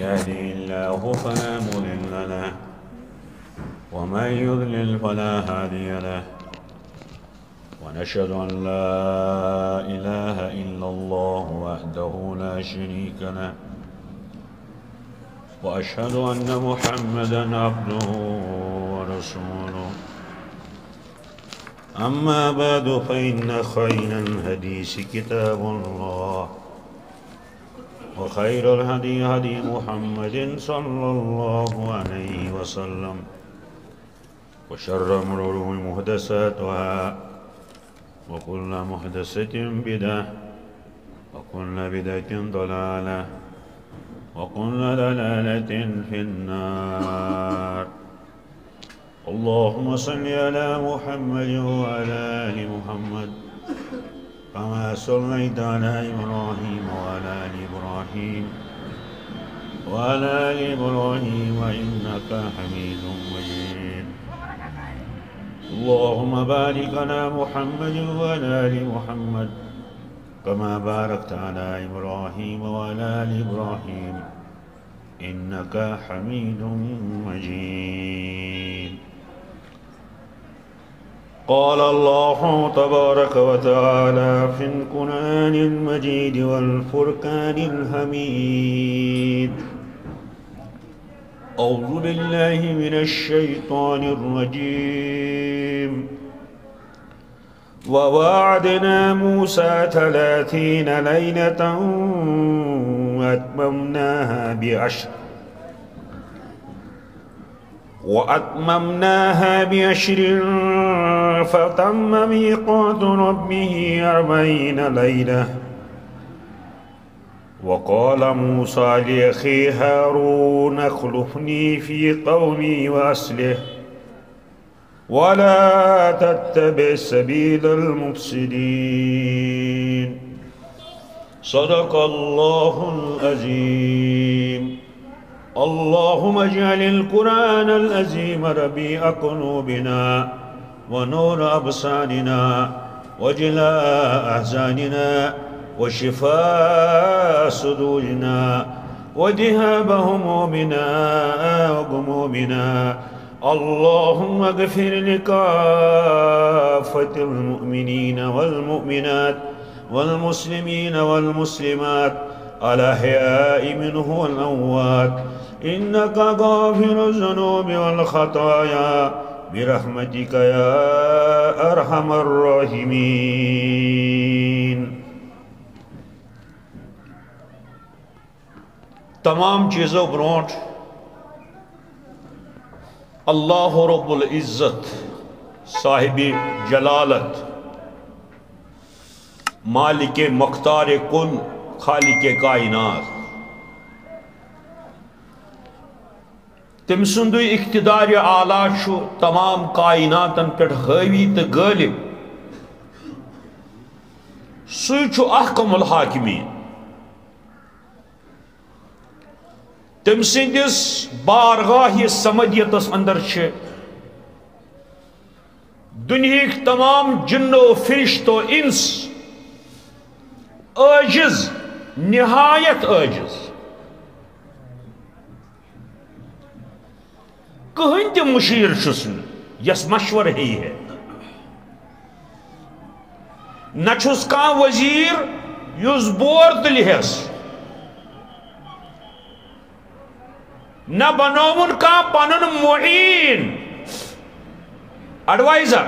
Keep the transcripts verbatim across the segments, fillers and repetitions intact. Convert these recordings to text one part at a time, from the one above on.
يهده الله فلا مضل له، ومن يضلل فلا هادي له، ونشهد أن لا إله إلا الله وحده لا شريك له، وأشهد أن محمدا عبده ورسوله. أما بعد، فإن خير الحديث كتاب الله، وخير الهدي هدي محمد صلى الله عليه وسلم، وشر الأمور محدثاتها، وكل محدثة بدعة، وكل بدعة ضلالة، وكل ضلالة في النار. اللهم صل على محمد وعلى آل محمد، كما صليت على إبراهيم وعلى آل إبراهيم، وعلى آل إبراهيم إنك حميد مجيد. اللهم بارك على محمد وعلى آل محمد، كما باركت على إبراهيم وعلى آل إبراهيم، إنك حميد مجيد. قال الله تبارك وتعالى في القرآن المجيد والفرقان الحميد: أعوذ بالله من الشيطان الرجيم. وواعدنا موسى ثلاثين ليلة وأتممناها بعشر، وأتممناها بعشر فتم ميقات ربه أربعين ليلة. وقال موسى لأخيه هارون اخلفني في قومي وأصلح ولا تتبع سبيل المفسدين. صدق الله العظيم. اللهم اجعل القرآن العظيم ربيع قلوبنا ونور أبصارنا وجلاء أحزاننا وشفاء صدورنا وذهاب همومنا وغمومنا. اللهم اغفر لكافة المؤمنين والمؤمنات والمسلمين والمسلمات الأحياء منهم والأموات، إنك غافر الذنوب والخطايا، برحمتك يا أرحم الراحمين. تمام چیزو برونٹھ اللہ رب العزت، صاحب جلالت، مالک مختار کل، خالق کائنات، تٔمۍ سُنٛدُے اقتدار اعلیٰ چھُ تمام کائناتن پٮ۪ٹھ حٲوی تہٕ غٲلب۔ سُے چھُ احکم الحاکمین۔ تٔمۍ سٕنٛدِس بارگاہ صمدیتس اندر چھِ دُنیہٕکۍ تمام جنو فرشتو انس عاجز، نہایت عاجز۔ کٕہٕنۍ تہِ مُشیر چھُس نہٕ یَس مشورٕ ہیٚیہِ ہے۔ نہ چھُس کانٛہہ وزیر یُس بور تُلہِ ہٮ۪س، نہ بنووُن کانٛہہ پنُن معین، ایڈوائزر۔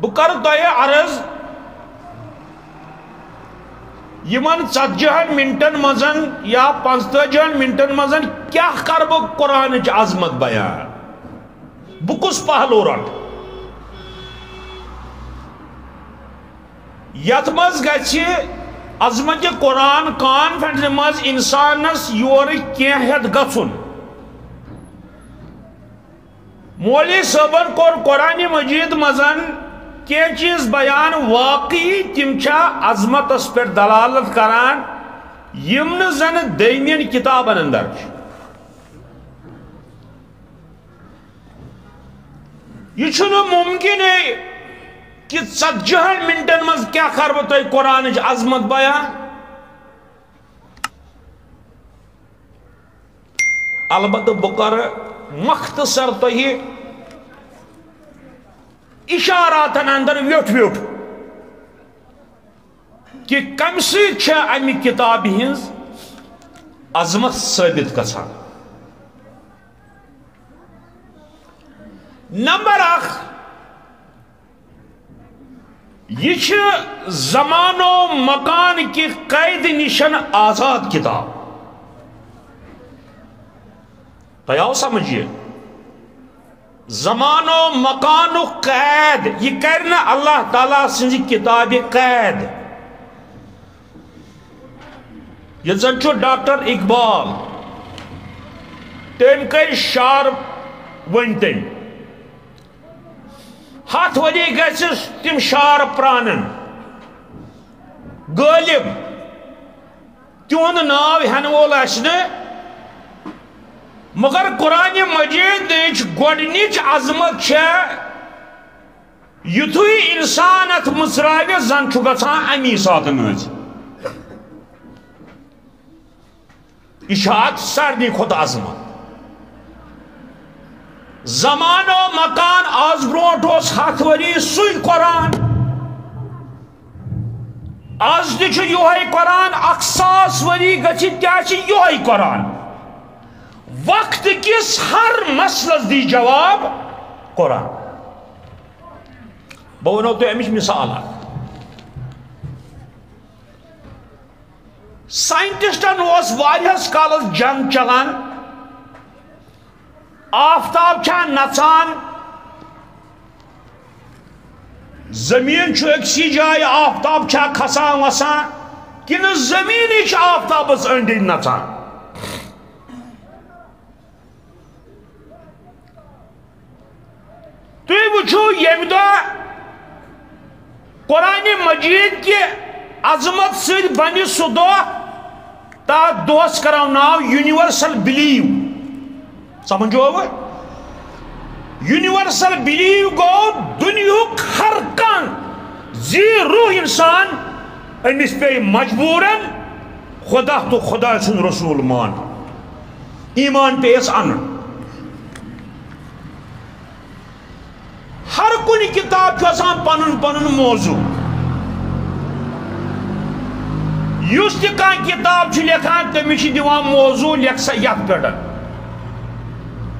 بہٕ کرٕ تۄہہِ عرض، یِمن ژتجی ہن منٹن منٛز یا پنٛژتٲجی ہن منٹن منٛز کیٛاہ کرٕ بہٕ قرآنٕچ عظمت بیان؟ بہٕ کُس پہلو رٹہٕ؟ یتھ منٛز گژھِ عظمت قرآن کانفرنسہِ منٛز انسانس یورٕ کینٛہہ ہٮ۪تھ گژھُن۔ مولوی صٲبن کوٚر قرآن مجید منٛز کینٛہہ چیز بیان، واقعی تِم چھا عظمتس پٮ۪ٹھ دلالت کران، یِم نہٕ زن دوٚیمٮ۪ن کتابن اندر چھِ۔ یہِ چھُنہٕ ممکنے کہِ ژتجی ہن منٹن منٛز کیٛاہ کرٕ بہٕ تۄہہِ قرآنٕچ عظمت بیان۔ البتہ بہٕ کرٕ مختصر تۄہہِ اشاراتن اندر ویوٚٹھ ویوٚٹھ کہِ کمہِ سۭتۍ چھےٚ امہِ کتابہِ ہٕنٛز عظمت ثٲبت گژھان۔ نمبر اکھ، یہِ چھِ زمان و مکان کہِ قید نِشن آزاد کتاب۔ تۄہہِ آو سمجھ یہِ؟ زمان و مکانُک قید، یہِ کرِ نہٕ اللہ تعالیٰ سٕنٛزِ کتابہِ قید۔ یہِ زن چھُ ڈاکٹر اقبال، تٔمۍ کٔرۍ شعر، ؤنۍ تٔمۍ، ہتھ ؤری گژھِ تِم شعر پرانن۔ غٲلب، تِہُنٛد ناو ہٮ۪نہٕ وول آسہِ نہٕ، مگر قرآن مجیدٕچ گۄڈٕنِچ عظمت چھےٚ، یُتھُے اِنسان اَتھ مٕژراوِ، زَن چھُ گژھان اَمی ساتہٕ نٲزِل۔ یہِ چھُ اَتھ سارنٕے کھۄتہٕ عظمت۔ زمان و مکان، آز برونٛٹھ اوس ہتھ ؤری سُے قرآن، آز تہِ چھُ یِہوٚے قرآن، اکھ ساس ؤری گٔژھِتھ تہِ آسہِ یِہوٚے قرآن۔ وقت کِس ہر مسلس دی جواب قرآن۔ بہٕ وَنو تۄہہِ اَمِچ مثال اکھ۔ ساینٹسٹن اوس واریاہس کالس جنگ چلان، آفتاب چھا نژان، زمین چھُ أکسٕے جایہِ، آفتاب چھا کھسان وسان، کِنہٕ زمیٖنٕے چھِ آفتابس أنٛدۍ أنٛدۍ نژان؟ تُہۍ وٕچھِو، ییٚمہِ دۄہ قرآن مجید کہِ عظمت سۭتۍ بنہِ سُہ دۄہ، تتھ دۄہس کرو ناو یونیورسل بلیو۔ سمجھو؟ یونیورسل بلیو گوٚو دُنیہُک ہر کانٛہہ زی روح انسان، أمِس پیٚیہِ مجبوٗرن خدا تہٕ خدا سُنٛد رسول مانُن، ایمان پیٚیس انُن۔ ہر کُنہِ کِتاب چھُ آسان پنُن پنُن موضوع۔ یُس تہِ کانٛہہ کِتاب چھُ لیکھان، تٔمِس چھِ دِوان موضوع، لیکھ سا یتھ پٮ۪ٹھ۔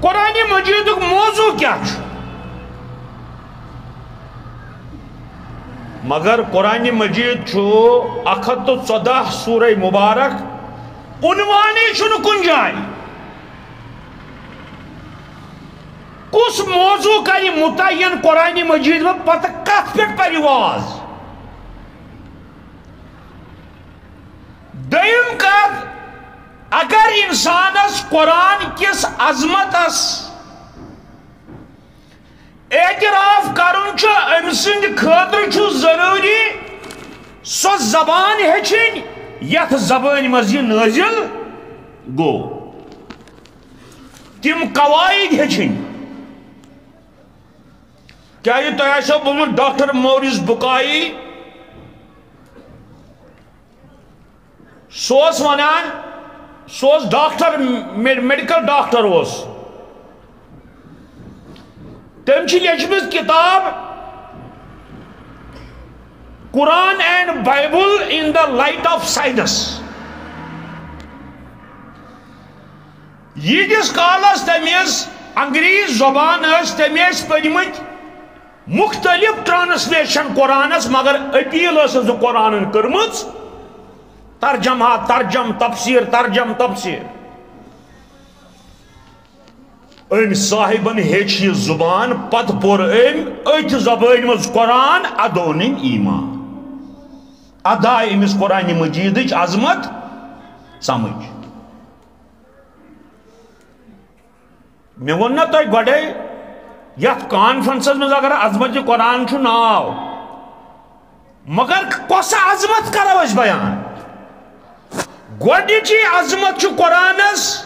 قرآن مجیدُک موضوع کیٛاہ چھُ؟ مگر قرآن مجید چھُ اکھ ہتھ تہٕ ژۄدہ سورہ مبارک، عنوانٕے چھُنہٕ کُنہِ جایہِ۔ کُس موضوع کرِ متعین قرآن مجید منٛز، پتہٕ کتھ پٮ۪ٹھ پرِ واز؟ دوٚیِم کتھ، اگر انسانس قرآن کِس عظمتس اعتراف کرُن چھُ، أمۍ سٕنٛدِ خٲطرٕ چھُ ضروٗری سۄ زبان ہیٚچھِنۍ یتھ زبٲنۍ منٛز یہِ نٲزِل گوٚو۔ تِم قواعد ہیٚچھِنۍ۔ کیٛازِ تۄہہِ آسیو بوٗزمُت ڈاکٹر موریس بُکایی، سُہ اوس ونان، سُہ اوس ڈاکٹر، میڈ-، میڈیکل ڈاکٹر اوس۔ تٔمۍ چھِ لیچھمٕژ کِتاب Quran and Bible in the Light of Science۔ ییٖتِس کالس تٔمِس انگریز زبان ٲس، تٔمۍ ٲسۍ پٔرمٕتۍ مختلف ٹرانسلیشن قرآنس، مگر اپیل ٲسٕس نہٕ قرآنن کٔرمٕژ ترجمہ، ترجم تفسیر، ترجم تفسیر۔ أمۍ صاحبن ہیٚچھ یہِ زبان، پتہٕ پوٚر أمۍ أتھۍ زبٲنۍ منٛز قرآن، ادٕ اوٚن أمۍ ایمان۔ ادٕ آے أمِس قرآن مجیدٕچ عظمت سمجھ۔ مےٚ ووٚن نہ تۄہہِ گۄڈے، یتھ کانفرنسس منٛز اگر عظمت قرآن چھُ ناو، مگر کۄس عظمت کرو أسۍ بیان؟ گۄڈنِچی عظمت چھُ قرآنس،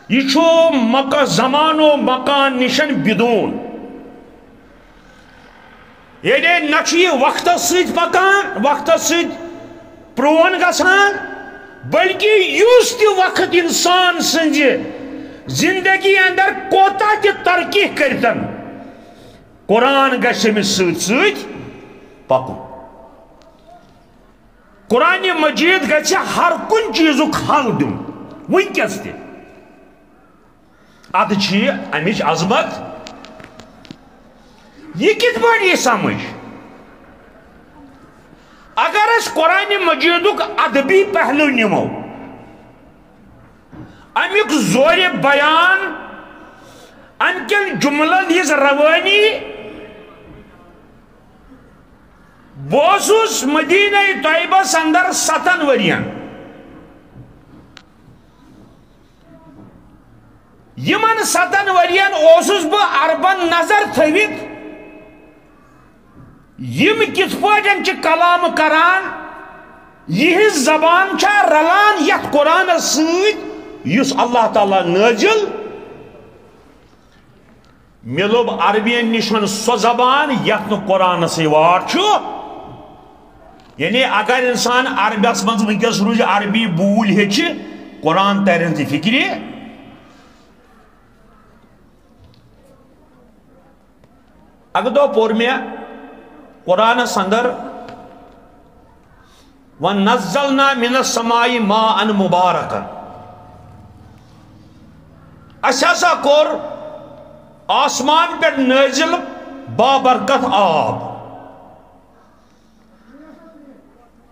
یہِ چھُ مکہ زمان و مکان نِشن بدون۔ یعنی نہ چھُ یہِ وقتس سۭتۍ پکان، وقتس سۭتۍ پرون گژھان، بلکہِ یُس تہِ وقت انسان سٕنٛزِ زندگی اندر کوتاہ تہِ ترقی کٔرتن، قرآن گژھِ أمِس سۭتۍ سۭتۍ پکُن۔ قرآن مجید گژھِ ہر کُنہِ چیزُک حل دیُن، وٕنکیٚس تہِ۔ ادٕ چھِ یہِ امِچ عظمت۔ یہِ کِتھ پٲٹھۍ یی سمجھ؟ اگر أسۍ قرآن مجیدُک ادبی پہلو نِمو، امیُک زورِ بیان، امہِ کٮ۪ن جملن ہٕنٛز روٲنی، بہٕ اوسُس مدینہ طیبس اندر ستن ؤرین۔ یِمن ستن ؤرین اوسُس بہٕ عربن نظر تھٲوِتھ، یِم کِتھ پٲٹھۍ چھِ کلام کران، یِہنٛز زبان چھا رلان یتھ قرآنس سۭتۍ یُس اللہ تعالیٰ نٲزِل؟ مےٚ لوٚب عربین نِش وۄنۍ سۄ زبان یتھ نہٕ قرآنس یوار چھُ۔ یعنی اگر انسان عربس منٛز وٕنکیٚس روزِ، عربی بوٗلۍ ہیٚچھِ، قرآن ترن تہِ فکرِ۔ اکہِ دۄہ پوٚر مےٚ قرآنس اندر، "ونزلنا من السماء ماء مبارکا"۔ اسہِ ہسا کوٚر آسمان پٮ۪ٹھ نٲزِل بابرکت آب۔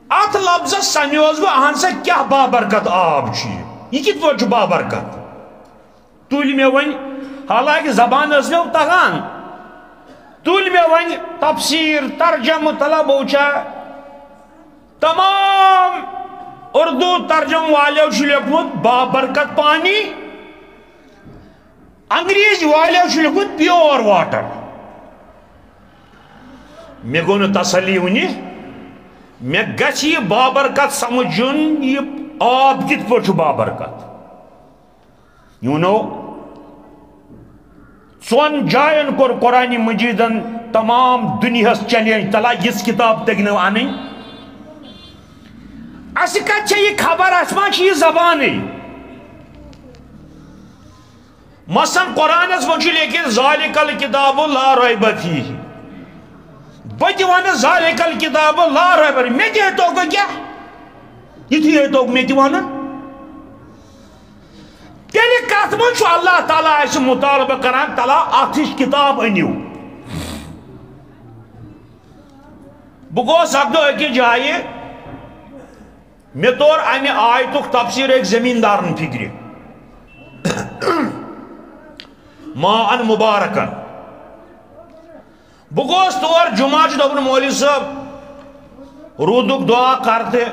اتھ لفظس سنیوس بہٕ، اہن سا، کیاہ بابرکت آب چھُ یہِ؟ یہِ کِتھ پٲٹھۍ چھُ بابرکت؟ تُلۍ مےٚ وۄنۍ، حالانکہ زبان ٲس مےٚ تگان، تُلۍ مےٚ وۄنۍ تفسیر، ترجمہٕ، طلبو چھا، تمام اردو ترجمہٕ والیو چھُ لیوٚکھمُت بابرکت پانی، انگریز والیو چھُ لیوٚکھمُت پیور واٹر۔ مےٚ گوٚو نہٕ تسلی وُنہِ، مےٚ گژھِ یہِ بابرکت سمجھ یُن، یہِ آب کِتھ پٲٹھۍ چھُ بابرکت؟ یوٗنو ژۄن جاین کوٚر قرآن مجیدن تمام دُنیاہس چیلنج، تلا یِژھ کِتاب تگہِ نہٕ انٕنۍ۔ اسہِ کتہِ چھےٚ یہِ خبر، اسہِ ما چھِ یہِ زبانٕے؟ مثلاً قرآنس منٛز چھُ لیکھِتھ، "ذالک الکتاب لا ریب فیہ"۔ بہٕ تہِ ونہٕ، "ذالک الکتاب لا ریب"، مےٚ تہِ ہیٚتو گوٚو کیٛاہ؟ یِتھُے ہیٚتو مےٚ تہِ ونُن۔ تیٚلہِ کتھ منٛز چھُ اللہ تعالیٰ اسہِ مطالبہٕ کران، "تلا اتھ ہِش کتاب أنِو"؟ بہٕ گوس اکہِ دۄہ أکِس جایہِ، مےٚ توٚر امہِ آیتُک تفسیر أکۍ زمیٖندارن فِکرِ۔ ماء مبارکن۔ بہٕ گوس تور جمعہ چھُ، دوٚپُن، "مولوی صٲب، روٗدُک دعا کر تہِ۔"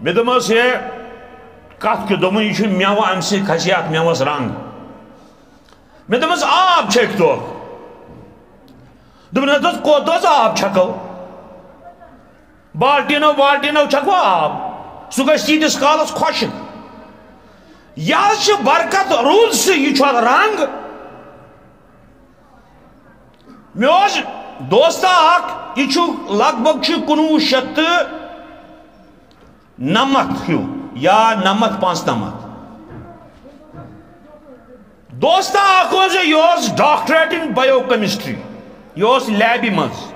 مےٚ دوٚپمَس، "ہے، کتھ کیُتھ؟" دوٚپُن، "یہِ چھُ مٮ۪وٕ، امہِ سۭتۍ کھسہِ اَتھ مٮ۪وَس رنٛگ۔" مےٚ دوٚپمَس، "آب چھٔکۍ تو۔" دوٚپُن، "ہتہٕ حظ، کوٚت حظ آب چھکو؟ بالٹیٖنو، بالٹیٖنو چھکو آب؟ سُہ گژھِ تیٖتِس کالس خۄشٕک۔ یہِ حظ چھِ برکت روٗدسٕے، یہِ چھُ اتھ رنگ۔" مےٚ اوس دوستا اکھ، یہِ چھُ لگ بگ چھُ کُنوُہ شیٚتھ تہٕ نَمَتھ ہیوٗ یا نَمَتھ پانٛژنَمَتھ۔ دوستا اکھ اوس، یہِ اوس doctorate in biochemistry، یہِ اوس لیبہِ منٛز۔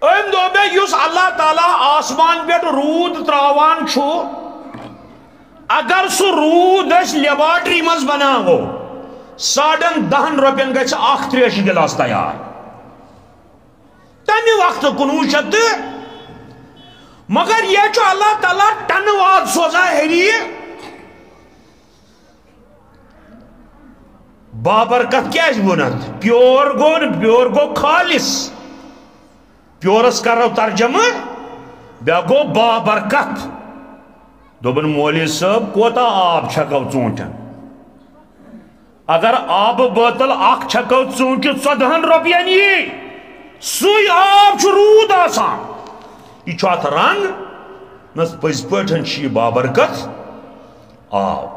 أمۍ دوٚپ مےٚ، یُس اللہ تعالیٰ آسمان پٮ۪ٹھ روٗد تراوان چھُ، اگر سُہ روٗد أسۍ لیبارٹری منٛز بناوو، ساڑن دہن رۄپین گژھِ اکھ تریشہِ گلاس تیار۔ تمہِ وقتہٕ کُنوُہ شیٚتھ تہٕ، مگر یہِ چھُ اللہ تعالیٰ ٹنہٕ واد سوزان ہیٚرِ۔ بابرکت کیازِ ووٚن اتھ؟ پیور گوٚو نہٕ، پیور گوٚو خالص۔ پیورس کرو ترجمہٕ، بیاکھ گوٚو بابرکت۔ دوٚپُن، "مولوی صٲب، کوتاہ آب چھکو ژوٗنٹھٮ۪ن؟ اگر آبہٕ بٲتل اکھ چھکو ژوٗنٹھِ ژۄدہن رۄپین یی، سُے آب چھُ روٗد آسان۔ یہِ چھُ اتھ رنگ۔" نس پٔزۍ پٲٹھۍ چھُ یہِ بابرکت آب۔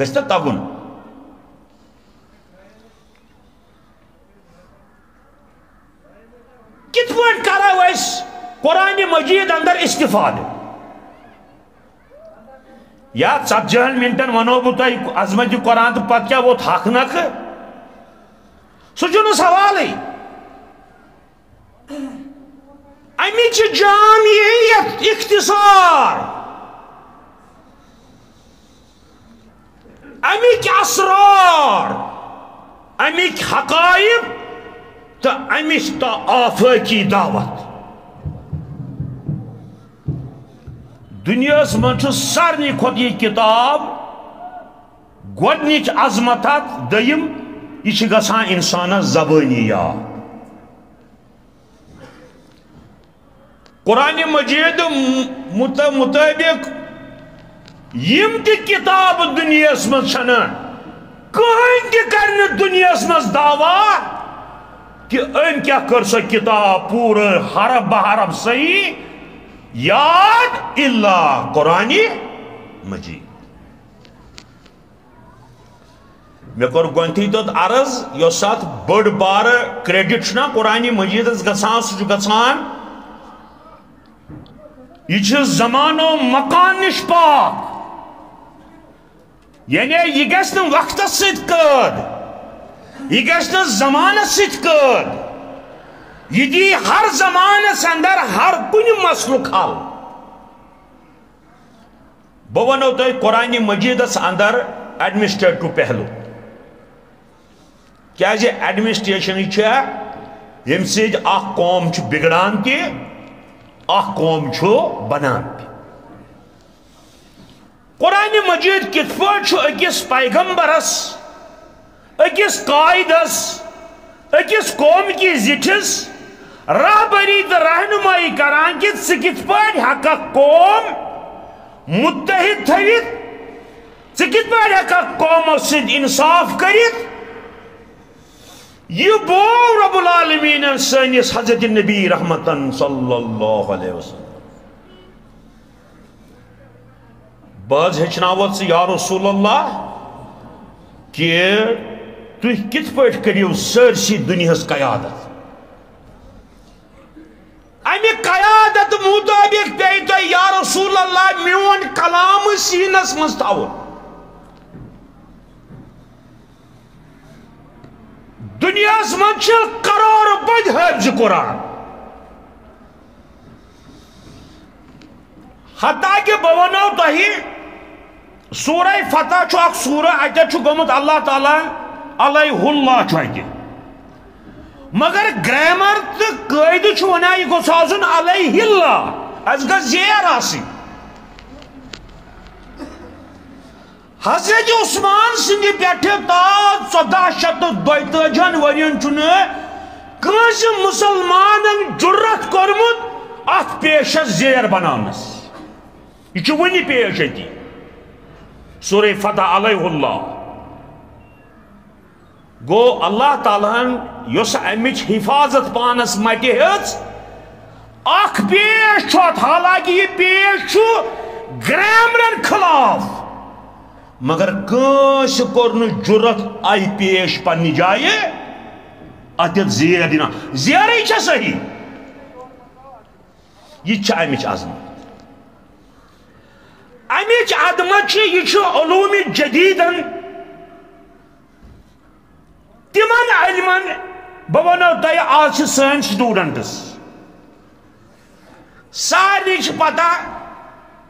گژھِ نا تگُن؟ کِتھ پٲٹھۍ کرو أسۍ قرآن مجید اندر استفادٕ؟ یا ژتجی ہن منٹن ونو بہٕ تۄہہِ عظمت قرآن تہٕ پتہٕ کیٛاہ ووت ہکھ نکھٕ؟ سُہ چھُنہٕ سوالٕے۔ اَمِچ چھِ جامعیت، اختصار، اَمِکۍ اسرار، اَمِکۍ حقائق تہٕ اَمِچ تہٕ آفٲقی دعوت۔ دُنیاہَس منٛز چھُ سارنٕے کھۄتہٕ یہِ کِتاب گۄڈٕنِچ عظمت اَتھ، دوٚیِم، یہِ چھِ گژھان اِنسانَس زبٲنی یاد۔ قرآن مجید مت-، مطٲبق یِم تہِ کِتابہٕ دُنیاہَس منٛز چھَنہٕ، کٕہٕنۍ تہِ کَرِ نہٕ دُنیاہَس منٛز دعویٰ کہِ أمۍ کیٛاہ کٔر سۄ کِتاب پوٗرٕ حرف بہ حرف صحیح یاد، الا قرآن مجید۔ مےٚ کوٚر گۄڈٕنیتھٕے توٚت عرض، یۄس اتھ بٔڑ بارٕ credit چھُنہ قرآن مجیدس گژھان، سُہ چھُ گژھان، یہِ چھُ زمان و مکان نِش پاک۔ یعنی یہِ گژھِ نہٕ وقتس سۭتۍ قٲد، یہِ گژھِ نہٕ زمانس سۭتۍ قٲد۔ یہِ دی ہر زمانس اندر ہر کُنہِ مسلُک حل۔ بہٕ ونو تۄہہِ قرآن مجیدس اندر administrative پہلو۔ کیازِ administration چھےٚ ییٚمہِ سۭتۍ اکھ قوم چھُ بگڑان تہِ، اکھ قوم چھُ بنان تہِ۔ قرآن مجید کِتھ پٲٹھۍ چھُ أکِس پیغمبرس، أکِس قائدس، أکِس قوم کِس زِٹھِس رہبری تہٕ رہنمائی کران کہِ ژٕ کِتھ پٲٹھۍ ہٮ۪ککھ قوم متحد تھٲوِتھ؟ ژٕ کِتھ پٲٹھۍ ہٮ۪ککھ قومس سۭتۍ انصاف کٔرِتھ؟ یہِ بوو رب العالمینن سٲنِس حضرت نبی رحمتن صلی اللہ علیہ وسلم۔ بہٕ حظ ہیٚچھناوَتھ ژٕ یا رسول اللہ کہِ تُہۍ کِتھ پٲٹھۍ کٔرِو سٲرسٕے دُنیاہَس قیادت۔ اَمہِ قیادت مطٲبق پیٚیہِ تۄہہِ یا رسول اللہ میون کلام سیٖنَس منٛز تھاوُن۔ دُنیاہَس منٛز چھِ کرور بٔدۍ حٲفظِ قرآن۔ حتیٰ کہ بہٕ وَنو تۄہہِ، سورہ فتح چھُ اکھ سورہ، اَتٮ۪تھ چھُ گوٚمُت اللہ تعالیٰ علیہ اللہ چھُ اَتہِ۔ مگر grammar تہٕ قٲعدٕ چھُ وَنان، یہِ گوٚژھ آسُن علیہ اللہ، اَسہِ گٔژھ زیر آسٕنۍ۔ حضرت عثمان سٕنٛدِ پٮ۪ٹھٕ تا ژۄداہ شیٚتھ تہٕ دۄیتٲجی ہن ؤرین چھُنہٕ کٲنٛسہِ مُسلمانن جُرت کوٚرمُت اتھ پیشس زیر بناونس۔ یہِ چھُ وُنہِ پیش أتی۔ سورہ فتح علیہ اللہ۔ گوٚو اللہ تعالیٰ ہن یۄس امِچ حفاظت پانس متہِ ہیٚژ، اکھ پیش چھُ اتھ، حالانکہ یہِ پیش چھُ گرامرن خلاف، مگر کٲنٛسہِ کوٚر نہٕ جُرت آیہِ پیش پننہِ جایہِ اتٮ۪تھ زیر دِنہ۔ زیرٕے چھےٚ صحیح۔ یہِ تہِ چھِ امِچ عظمت۔ امِچ عظمت چھِ، یہِ چھُ علوم جدیدن تِمن علمن، بہٕ ونو تۄہہِ، آز چھِ سٲنۍ students، سارنٕے چھِ پتہ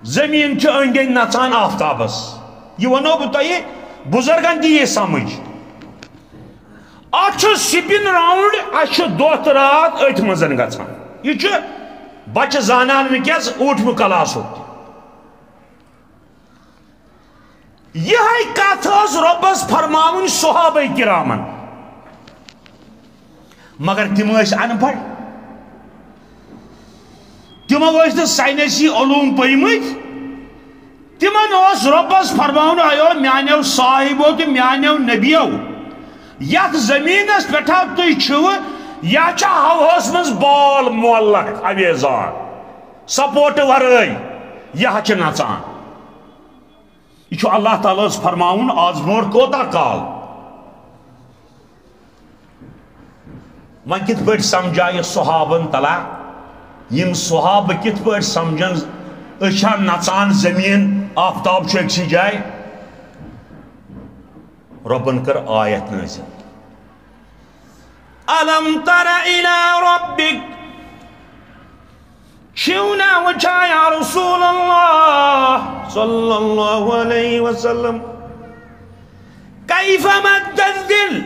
زٔمیٖن چھِ أنٛدۍ أنٛدۍ نژان آفتابس۔ یہِ ونو بہٕ تۄہہِ، بُزرگن تہِ یی سمجھ۔ اتھ چھُ spin round، اسہِ چھُ دۄہ تہٕ راتھ أتھۍ منٛز گژھان۔ یہِ چھُ بچہِ زانان وٕنکیٚس ٲٹھمہِ class-ُک تہِ۔ یِہے کتھ ٲس رۄبس فرماوٕنۍ صحابہ کرامن، مگر تِم ٲسۍ ان پڑھ، تِمو ٲسۍ نہٕ ساینسی علوم پٔرمٕتۍ۔ تِمن اوس رۄبس فرماوُن، ایو میانیو صاحبو تہٕ میانیو نبیو، یتھ زمینس پٮ۪ٹھ تُہۍ چھِو، یا چھا ہوہس منٛز بال معلق اویزان، support ورٲے، یا چھِ نژان؟ یہِ چھُ اللہ تعالیٰ ہس فرماوُن، آز برونٛٹھ کوتاہ کال؟ وۄنۍ کِتھ پٲٹھۍ سمجھایہِ صحابن تلا؟ یِم صحابہٕ کِتھ پٲٹھۍ سمجھن؟ أسۍ چھا نژان زٔمیٖن؟ آفتاب چھُ أکسٕے جایہِ۔ رۄبن کٔر آیت نٲزِل۔ الم تر الی ربک، چھِو نا وٕچھان یا رسول اللہ صلی اللہ علیہ وسلم، کیف مد الظل،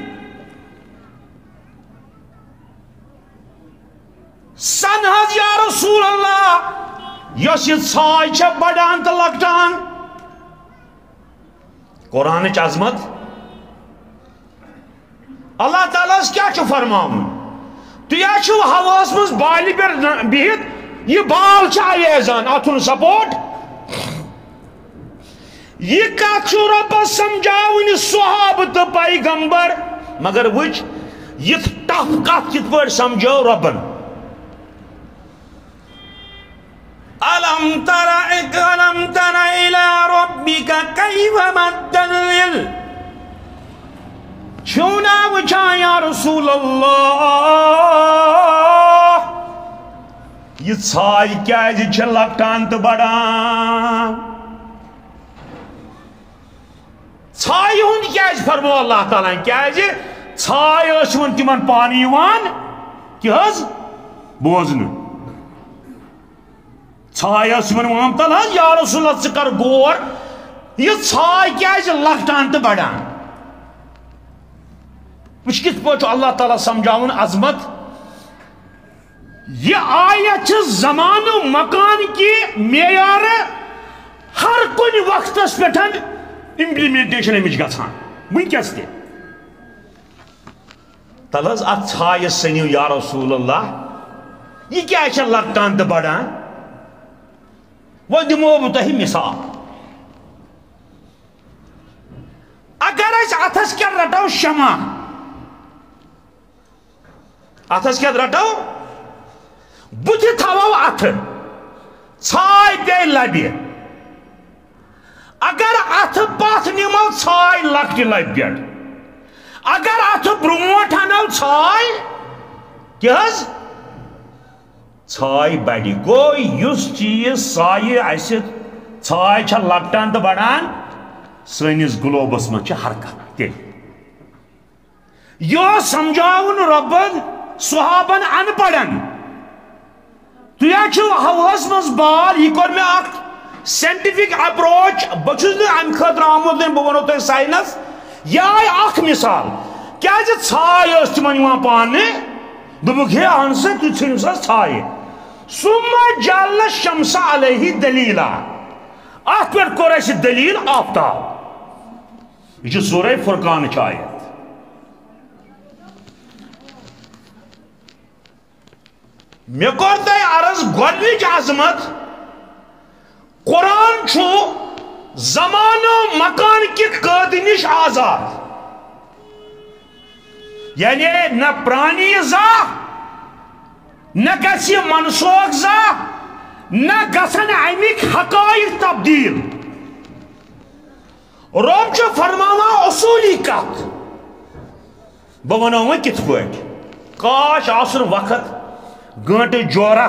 سن حظ یا رسول اللہ، یۄس یہِ ژھاے چھےٚ بڑان تہٕ لۄکٹان۔ قرآنٕچ عظمت۔ اللہ تعالیٰ ہس کیٛاہ چھُ فرماوُن؟ تُہۍ ہا چھِو ہوہس منٛز بالہِ پٮ۪ٹھ بِہِتھ، یہِ بال چھِ اویزان، اتھُن سپورٹ۔ یہِ کتھ چھُ رۄبس سمجھاوٕنۍ صحابہٕ تہٕ پیغمبر، مگر وٕچھ، یِتھ ٹف کتھ کِتھ پٲٹھۍ سمجھٲو رۄبن؟ الم تر الم تر الی ربک کیف مد الظل۔ چھِو نا وٕچھان یا رسول اللہ، یہِ ژھاے کیٛازِ چھےٚ لۄکٹان تہٕ بڑان؟ ژھایہِ ہُنٛد کیٛازِ فرموو اللہ تعالیٰ ہن؟ کیٛازِ ژھاے ٲس یِمن تِمن پانہٕ یِوان کیٛاہ حظ بوزنہٕ۔ ژھاے ٲس یِمن وَنان، تَلہٕ حظ یا رسول اللہ، ژٕ کر غور، یہِ ژھاے کیٛازِ لۄکٹان تہٕ بڑان؟ وٕچھ کِتھ پٲٹھۍ چھُ اللہ تعالیٰ سمجھاوُن عظمت۔ یہِ آیت چھِ زمانہٕ مکان کہِ معیارٕ ہر کُنہِ وقتس پٮ۪ٹھ implementation اَمِچ گژھان وٕنکیٚس تہِ۔ تَلہٕ حظ، اَتھ ژھایہِ سٔنِو یا رسول اللہ، یہِ کیٛازِ چھےٚ لۄکٹان تہٕ بڑان؟ وۄنۍ دِمو بہٕ تۄہہِ مثال۔ اگر أسۍ اَتھس کٮ۪تھ رَٹو شمع، اَتھس کٮ۪تھ رَٹو، بٕتھِ تھاوو اَتھٕ، ژھاے پیٚیہِ لَبہِ۔ اگر اَتھٕ پَتھ نِمو، ژھاے لۄکٹہِ لَبہِ پٮ۪ٹھ۔ اگر اَتھٕ برونٛٹھ اَنو، ژھاے کیٛاہ حظ؟ ژھاے بَڑِ۔ گوٚو، یُس چیٖز سایہِ اَسہِ ژھاے چھےٚ لۄکٹان تہٕ بڑان، سٲنِس گلوبس منٛز چھِ حرکت تیٚلہِ۔ یہِ اوس سمجھاوُن رۄبن صحابن ان پڑھن۔ تُہۍ ہا چھِو ہوہس منٛز بال، یہِ کوٚر مےٚ اکھ scientific approach، بہٕ چھُس نہٕ امہِ خٲطرٕ آمُت، بہٕ ونو تۄہہِ science۔ یہِ آیہِ اکھ مثال، کیازِ ژھاے ٲس تِمن یِوان پانہٕ، دوٚپُکھ، ہے اہن سا، تُہۍ ژھٕنِو سا ژھایہِ۔ ثم جعلنا الشمس علیہ دلیلا، اتھ پٮ۪ٹھ کوٚر اسہِ دلیل آفتاب۔ یہِ چھِ سورہ فرقانٕچ آیت۔ مےٚ کوٚر تۄہہِ عرض، گۄڈنِچ عظمت، قرآن چھُ زمانہٕ مکان کہِ قٲدِ نِش آزاد۔ یعنی نہ پرٛانی زانٛہہ، نہ گژھِ یہِ منسوخ زانٛہہ، نہ گژھن اَمِکۍ حقائق تبدیل۔ رۄب چھُ فرماوان اصوٗلی کتھ۔ بہٕ ونو وۄنۍ کِتھ پٲٹھۍ۔ کاش آسُن وقت، گٲنٹہٕ جورہ۔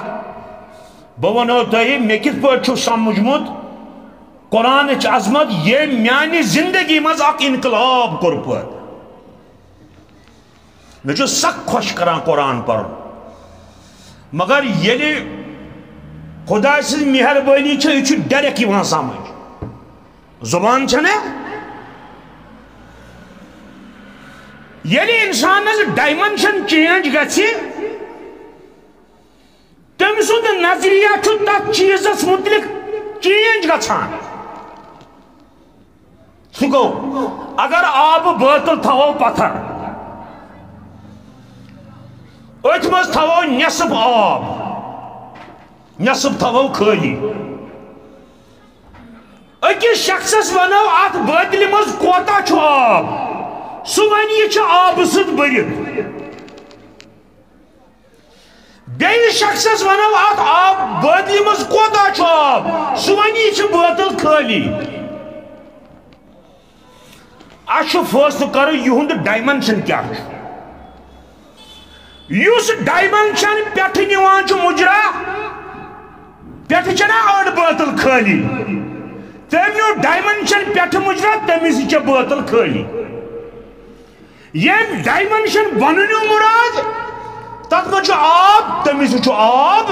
بہٕ ونو تۄہہِ، مےٚ کِتھ پٲٹھۍ چھُ سمجھمُت قرآنٕچ عظمت، ییٚمۍ میانہِ زندگی منٛز اکھ انقلاب کوٚر پٲدٕ۔ مےٚ چھُ سخ خۄش کران قرآن پرُن، مگر ییٚلہِ خۄداے سٕنٛز مہربٲنی چھےٚ، یہِ چھُ direct یِوان سمجھ۔ زبان چھےٚ نہ، ییٚلہِ انسانس dimension change گژھِ، تٔمۍ سُنٛد نظریہ چھُ تتھ چیٖزس متعلق change گژھان۔ سُہ گوٚو، اگر آبہٕ بٲتل تھاوو پتھر، أتھۍ منٛز تھاوو نٮ۪صٕف آب، نٮ۪صٕف تھاوو خٲلی۔ أکِس شخصس ونو، اتھ بٲتلہِ منٛز کوتاہ چھُ آب، سُہ ونہِ، یہِ چھُ آبہٕ سۭتۍ بٔرِتھ۔ بیٚیِس شخصس ونو، اتھ آب بٲتلہِ منٛز کوتاہ چھُ آب، سُہ ونہِ، یہِ چھِ بٲتل خٲلی۔ اسہِ چھُ فٲصلہٕ کرُن، یِہُنٛد dimension کیٛاہ چھُ۔ یُس dimension پٮ۪ٹھٕ نِوان چھُ مُجرا، پٮ۪ٹھٕ چھَنا أڑ بٲتل خٲلی، تٔمۍ ڈائمنشن پٮ۪ٹھٕ مُجرا، تٔمِس چھِ باطل خٲلی۔ ییٚمۍ ڈائمنشن بننُک مراد، تتھ منٛز چھُ آب، تٔمِس چھُ آب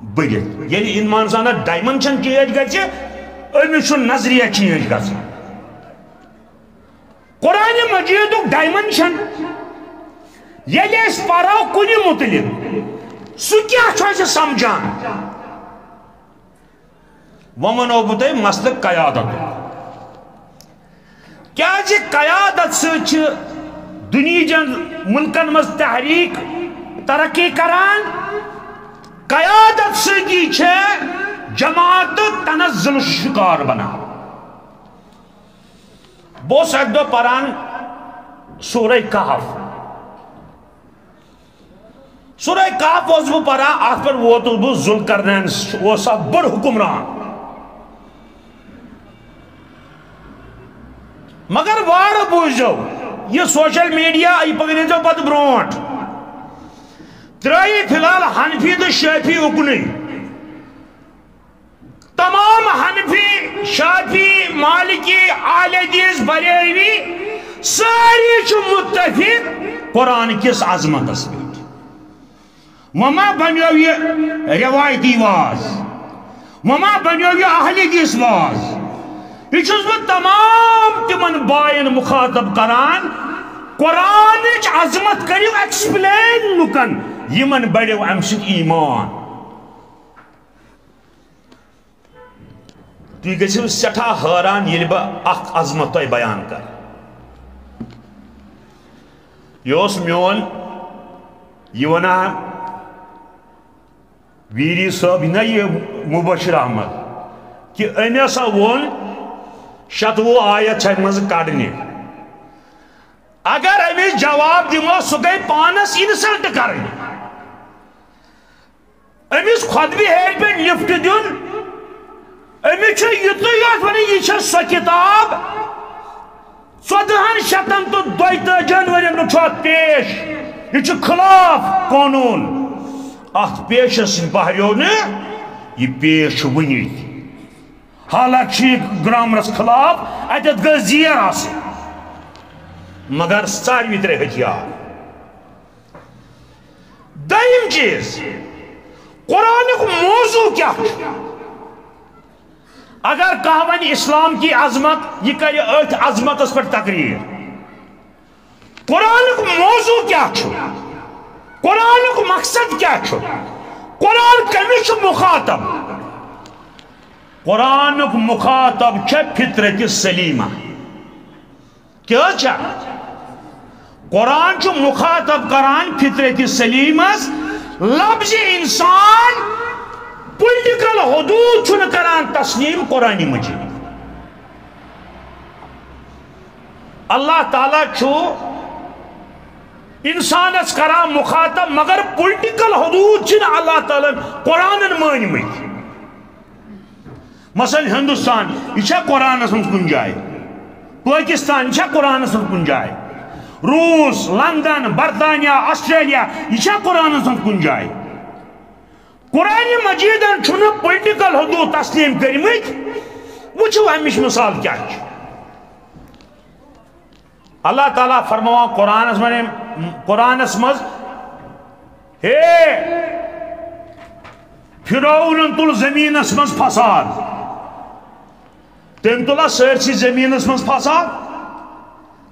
بٔرِتھ۔ ییٚلہِ انسانس ڈائمنشن چینج گژھِ، أمِس چھُ نظریہ چینج گژھان۔ قرآن مجیدُک ڈائمنشن ییٚلہِ أسۍ پرو کُنہِ متعلق، سُہ کیٛاہ چھُ اَسہِ سمجھان؟ وۄنۍ وَنو بہٕ تۄہہِ مسلہٕ قیادتُک۔ کیٛازِ قیادت سۭتۍ چھِ دُنیہٕچن مُلکن منٛز تحریک ترقی کران؟ قیادت سۭتی چھِ جماعت تنزل شکار بنان۔ بہٕ اوسُس اَکہِ دۄہ پران سورہ کہف۔ سورہ کہف اوسُس بہٕ پران، اَتھ پٮ۪ٹھ ووتُس بہٕ، ذوالقرنین اوس اَکھ بوٚڑ حُکمران۔ مگر وارٕ بوٗزِو، یہِ سوشل میڈیا، یہِ پَکنٲیزیو پَتہٕ برونٛٹھ۔ ترٛٲیِو فی الحال حنفی تہٕ شافعی اُکنُے۔ تمام حنفی، شافعی، مالکی، اہل حدیث، بریلوی، سٲری چھِ متفق قرآن کِس عظمتس پٮ۪ٹھ۔ وۄنۍ ما بنیو یہِ روایتی واز؟ وۄنۍ ما بنیو یہِ اہل حدیث واز؟ یہِ چھُس بہٕ تمام تِمن باین مخاطب کران، قرآنٕچ عظمت کٔرِو ایکسپلین لُکن، یِمن بڑیو امہِ سۭتۍ ایمان۔ تُہۍ گٔژھِو سٮ۪ٹھاہ حٲران ییٚلہِ بہٕ اکھ عظمت تۄہہِ بیان کرٕ۔ یہِ اوس میون، یہِ وَنان ویری صٲب، نہ یہِ مبشر احمد، کہِ أمۍ ہسا ووٚن شَتوُہ آیت چھِ اَمہِ منٛزٕ کڑنہِ۔ اگر أمِس جواب دِمو، سُہ گٔے پانس انسلٹ کرٕنۍ۔ أمِس خۄطبہِ ہیٚرِ پٮ۪ٹھ لفٹ دیُن، أمِس چھُ یِتُے یوت وَنان، یہِ چھےٚ سۄ کِتاب، ژۄدہَن شیٚتَن تہٕ دۄیتٲجِہَن ؤرین نہٕ چھُ اَتھ پیش۔ یہِ چھُ خلاف قونوٗن۔ اَتھ پیشَس نِش بہریو نہٕ، یہِ پیش چھُ وُنہِ تہِ۔ حالانکہ چھُ یہِ گرامرَس خلاف، اَتٮ۪تھ گٔژھ زیر آسٕنۍ۔ مگر ساروی ترٛےٚ ہتھیار۔ دوٚیِم چیٖز، قرآنُک موضوع کیٛاہ چھُ؟ اگر کانٛہہ وَنہِ اسلام کی عظمت، یہِ کَرِ أتھۍ عظمتس پٮ۪ٹھ تقریر۔ قرآنُک موضوع کیٛاہ چھُ؟ قرآنُک مقصد کیٛاہ چھُ؟ قرآن کٔمِس چھُ مخاطب؟ قرآنُک مخاطب چھےٚ فطرت سلیمہ۔ کیٛاہ چھا؟ قرآن چھُ مخاطب کران فطرت سلیمس۔ لفظ انسان، پولیٹیکل حدود چھُنہٕ کران تسلیم قرآن مجید۔ اللہ تعالیٰ چھُ انسانس کران مخاطب، مگر پولیٹیکل حدود چھِنہٕ اللہ تعالیٰ ہن قرآنن مٲنۍ مٕتۍ۔ مثلاً ہندوستان، یہِ چھا قرآنس منٛز کُنہِ جایہِ؟ پٲکِستان، یہِ چھا قرآنس منٛز کُنہِ جایہِ؟ روٗس، لندن، برطانیہ، آسٹریلیا، یہِ چھا قرآنس منٛز کُنہِ جایہِ؟ قرآن مجیدن چھُنہٕ پولیٹیکل حدود تسلیم کٔرمٕتۍ۔ وٕچھِو، امِچ مثال کیٛاہ چھِ۔ اللہ تعالیٰ فرماوان قرآنس منٛز، قرآنس منٛز، ہے، فرعونن تُل زمینس منٛز فساد۔ تٔمۍ تُل اَتھ سٲرسٕے زمینس منٛز فساد۔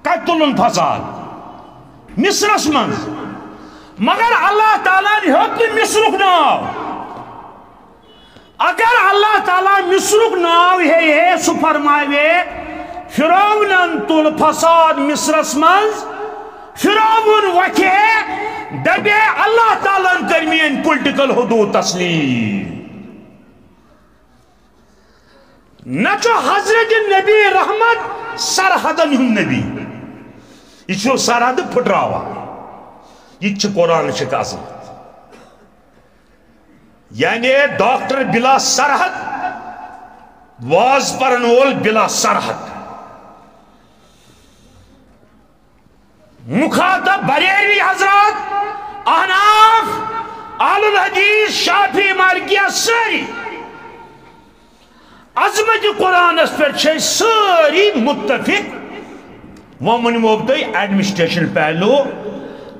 کتہِ تُلُن فساد؟ مصرس منٛز۔ مگر اللہ تعالیٰ ہن ہیوٚت نہٕ مصرُک ناو۔ اگر اللہ تعالیٰ مصرُک ناو ہیٚیہِ ہے، سُہ فرماوِ ہے، فرعونن تُل فساد مصرس منٛز، فرعون وۄتھِ ہے، دپہِ ہے، اللہ تعالیٰ ہن کٔرۍ میٲنۍ پولیٹیکل حدود تسلیم۔ نہ چھُ حضرت نبی رحمت سرحدن ہُنٛد نبی۔ یہِ چھُ سرحد پھٕٹراوان۔ یہِ تہِ چھُ قرآنٕچ اکھ عظمت۔ یعنی ڈاکٹر بلا سرحد، واز پرن وول بلا سرحد۔ مخاطب بریلوی حضرات، احناف، اہل الحدیث، شافعی، مالکیہ، سٲری۔ عظمت قرآنس پٮ۪ٹھ چھِ أسۍ سٲری متفق۔ وۄنۍ ؤنمو بہٕ تۄہہِ ایڈمنسٹریشن پہلو،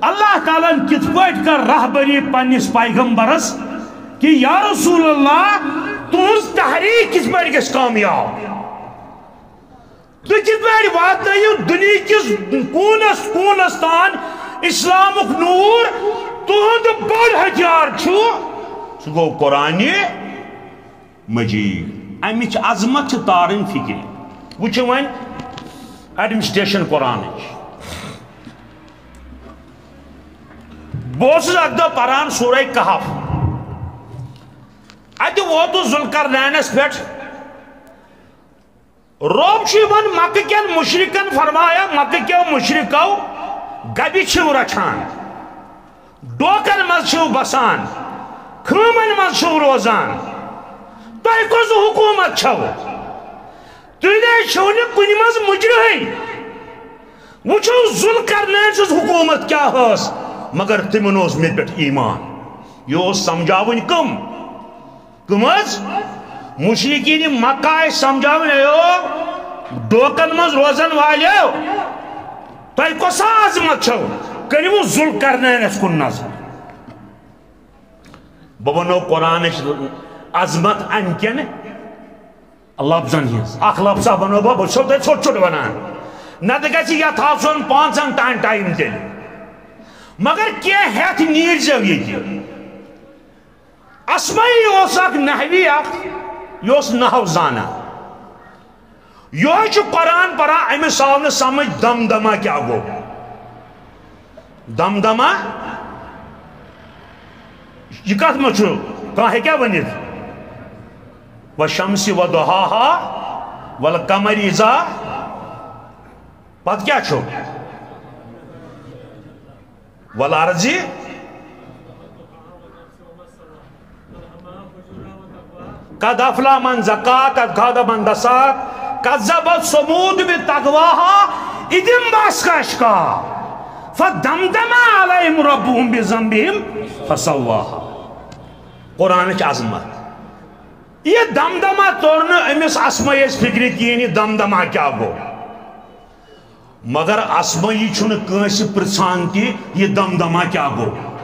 اللہ تعالیٰ ہن کِتھ پٲٹھۍ کٔر رہبری پننِس پیغمبرس کہِ یا رسول اللہ، تُہنٛز تحریک کِتھ پٲٹھۍ گژھِ کامیاب؟ تُہۍ کِتھ پٲٹھۍ واتنٲیِو دُنیہکِس کوٗنس کوٗنس تام اسلامُک نوٗر؟ تُہُنٛد بوٚڑ ہتھیار چھُ، سُہ گوٚو قرآنِ مجید۔ امِچ عظمت چھِ تارٕنۍ فکرِ۔ وٕچھِو وۄنۍ ایڈمنسٹریشن قرآنٕچ۔ بہٕ اوسُس اکہِ دۄہ پران سورہ کہف، اتہِ ووتُس ذوالقرنینس پٮ۪ٹھ۔ رۄب چھُ یِمن مکہٕ کٮ۪ن مُشرِکن فرمایا، مکہٕ کٮ۪و مُشرِکو، گبہِ چھِو رچھان، ڈوکن منٛز چھِو بسان، خۭمن منٛز چھِو روزان، تۄہہِ کۄس حکوٗمت چھو؟ تُہۍ نَے چھِو نہٕ کُنہِ منٛز مُجرِہٕے۔ وٕچھِو ذوالقرنین سٕنٛز حکوٗمت کیٛاہ ٲس، مگر تِمن اوس مےٚ پٮ۪ٹھ ایمان۔ یہِ اوس سمجھاوٕنۍ کٕم؟ کٕم حظ؟ مُشرِکیٖنِ مکہ ٲسۍ سمجھاوٕنۍ، "ایو، ڈوکن منٛز روزن والیو، تۄہہِ کۄسا عظمت چھو؟ کٔرِو ذوالقرنینس کُن نظر۔" بہٕ وَنو قرآنٕچ عظمت اَمہِ کِنۍ لفظن ہٕنٛز۔ اکھ لفظا وَنو بہٕ، بہٕ چھُسو تۄہہِ ژھوٚٹ ژھوٚٹ وَنان، نَتہٕ گژھِ یَتھ آسُن پانٛژن تام ٹایم تیٚلہِ۔ مگر کینٛہہ ہٮ۪تھ نیٖرزیو ییٚتہِ۔ اسمعی اوس اکھ نحوی اکھ، یہِ اوس نحو زانان۔ یہوے چھُ قرآن پران، أمِس آو نہٕ سمجھ دمدمہ کیٛاہ گوٚو۔ دمدمہ، یہِ کتھ منٛز چھُ؟ کانٛہہ ہیٚکیٛاہ ؤنِتھ؟ "والشمس وضحاها، والقمر اذا"، پتہٕ کیٛاہ چھُ؟ "والارض"۔ "قد افلح من زکاها، قد خاب من دساها، کذبت ثمود بطغواها، اذ انبعث اشقاها، فدمدم علیہم ربہم بذنبہم فسواها۔" قرآنٕچ عظمت۔ یہِ دمدمہ توٚر نہٕ أمِس اسمعیس فِکرِ کِہیٖنۍ، یہِ دمدمہ کیٛاہ گوٚو۔ مگر اسمعی چھُنہٕ کٲنٛسہِ پرژھان تہِ، یہِ دمدمہ کیٛاہ گوٚو۔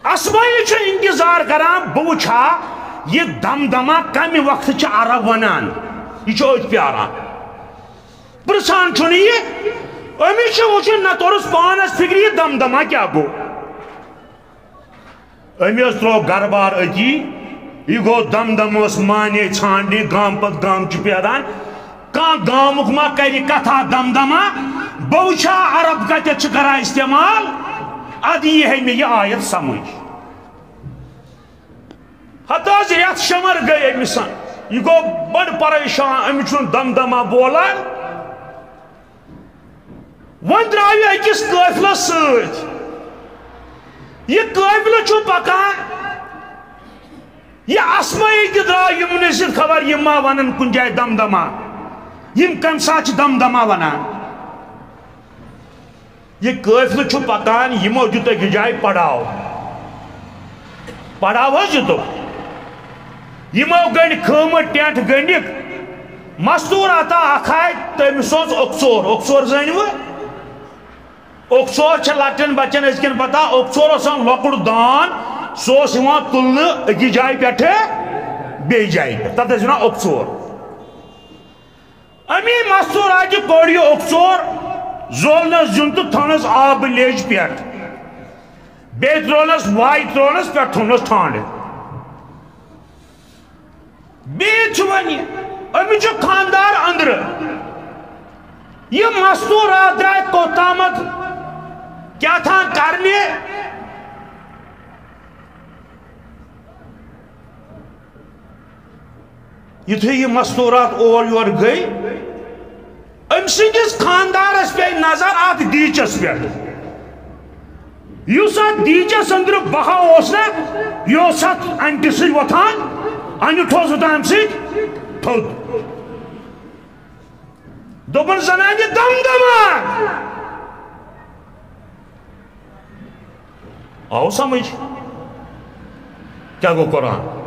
اسمعی چھُ انتظار کران، بہٕ وٕچھا یہِ دمدمہ کمہِ وقتہٕ چھِ عرب ونان۔ یہِ چھُ أتھۍ پیاران۔ پرژھان چھُنہٕ یہِ، أمِس چھُ وٕچھُن، نہ توٚرُس پانس فِکرِ، یہِ دمدمہ کیٛاہ گوٚو۔ أمۍ حظ ترٛوو گرٕ بار أتی۔ یہِ گوٚو دمدمہٕ اوس معنی ژھانٛڈنہِ، گامہٕ پتہٕ گامہٕ چھُ پھیران۔ کانٛہہ گامُک ما کرِ کتھا دمدمہ؟ بہٕ وٕچھا عرب کتٮ۪تھ چھِ کران استعمال، ادٕ یی ہے مےٚ یہِ آیت سمجھ۔ ہتہٕ حظ رٮ۪تھ شمر گٔے أمِس۔ یہِ گوٚو بڑٕ پریشان، أمِس چھُنہٕ دمدمہ بولان۔ وۄنۍ درٛاو یہِ أکِس قٲفلس سۭتۍ۔ یہِ قٲفلہٕ چھُ پکان۔ یہِ اسمعی تہِ درٛاو یِمنٕے سۭتۍ، خبر یِم ما ونن کُنہِ جایہِ دمدمہ۔ یِم کمہِ ساتہٕ چھِ دمدمہ ونان؟ یہِ قٲفلہٕ چھُ پکان، یِمو دیُت أکِس جایہِ پڑاو۔ پڑاو حظ دیُتُکھ۔ یِمو گٔنڈۍ خٲمہٕ، ٹینٹ گٔنڈِکھ۔ مستور عطا اکھ آے، تٔمِس اوس اوٚکژور۔ اوٚکژور زٲنِوٕ؟ اوٚکژور چھےٚ لۄکٹٮ۪ن بچن أزکٮ۪ن پتہ۔ اوٚکژور اوس آسان لۄکُٹ دان، سُہ اوس یِوان تُلنہٕ أکِس جایہِ پٮ۪ٹھٕ بیٚیہِ جایہِ پٮ۪ٹھ، تتھ ٲسۍ ونان اوٚکژور۔ امی مستوراتہِ کوٚڑ یہِ اوٚکژور، زولنس زیُن تہٕ تھٲونس آبہٕ لیٚج پٮ۪ٹھ۔ بیٚیہِ ترٛوونس واے، ترٛوونس پٮ۪ٹھ، تھوٚونس ٹھانڈٕ۔ بیٚیہِ چھُ وۄنۍ یہِ، أمِس چھُ خانٛدار أنٛدرٕ۔ یہِ مستورات درٛاے کوٚت تامتھ کیٛاہ تھام کرنہِ۔ یُتھُے یہِ مستورات اور یور گٔے، أمۍ سٕنٛدِس خانٛدارس پیٚیہِ نظر اتھ دیٖچس پٮ۪ٹھ۔ یُس اتھ دیٖچس أنٛدرٕ بہاو اوس نا، یہِ اوس اتھ انٹہِ سۭتۍ وۄتھان، انیُٹھ اوس وۄتھان امہِ سۭتۍ تھوٚد۔ دوٚپُن، "زنانہِ دمدمہ۔" آو سمجھ؟ کیٛاہ گوٚو قرآن؟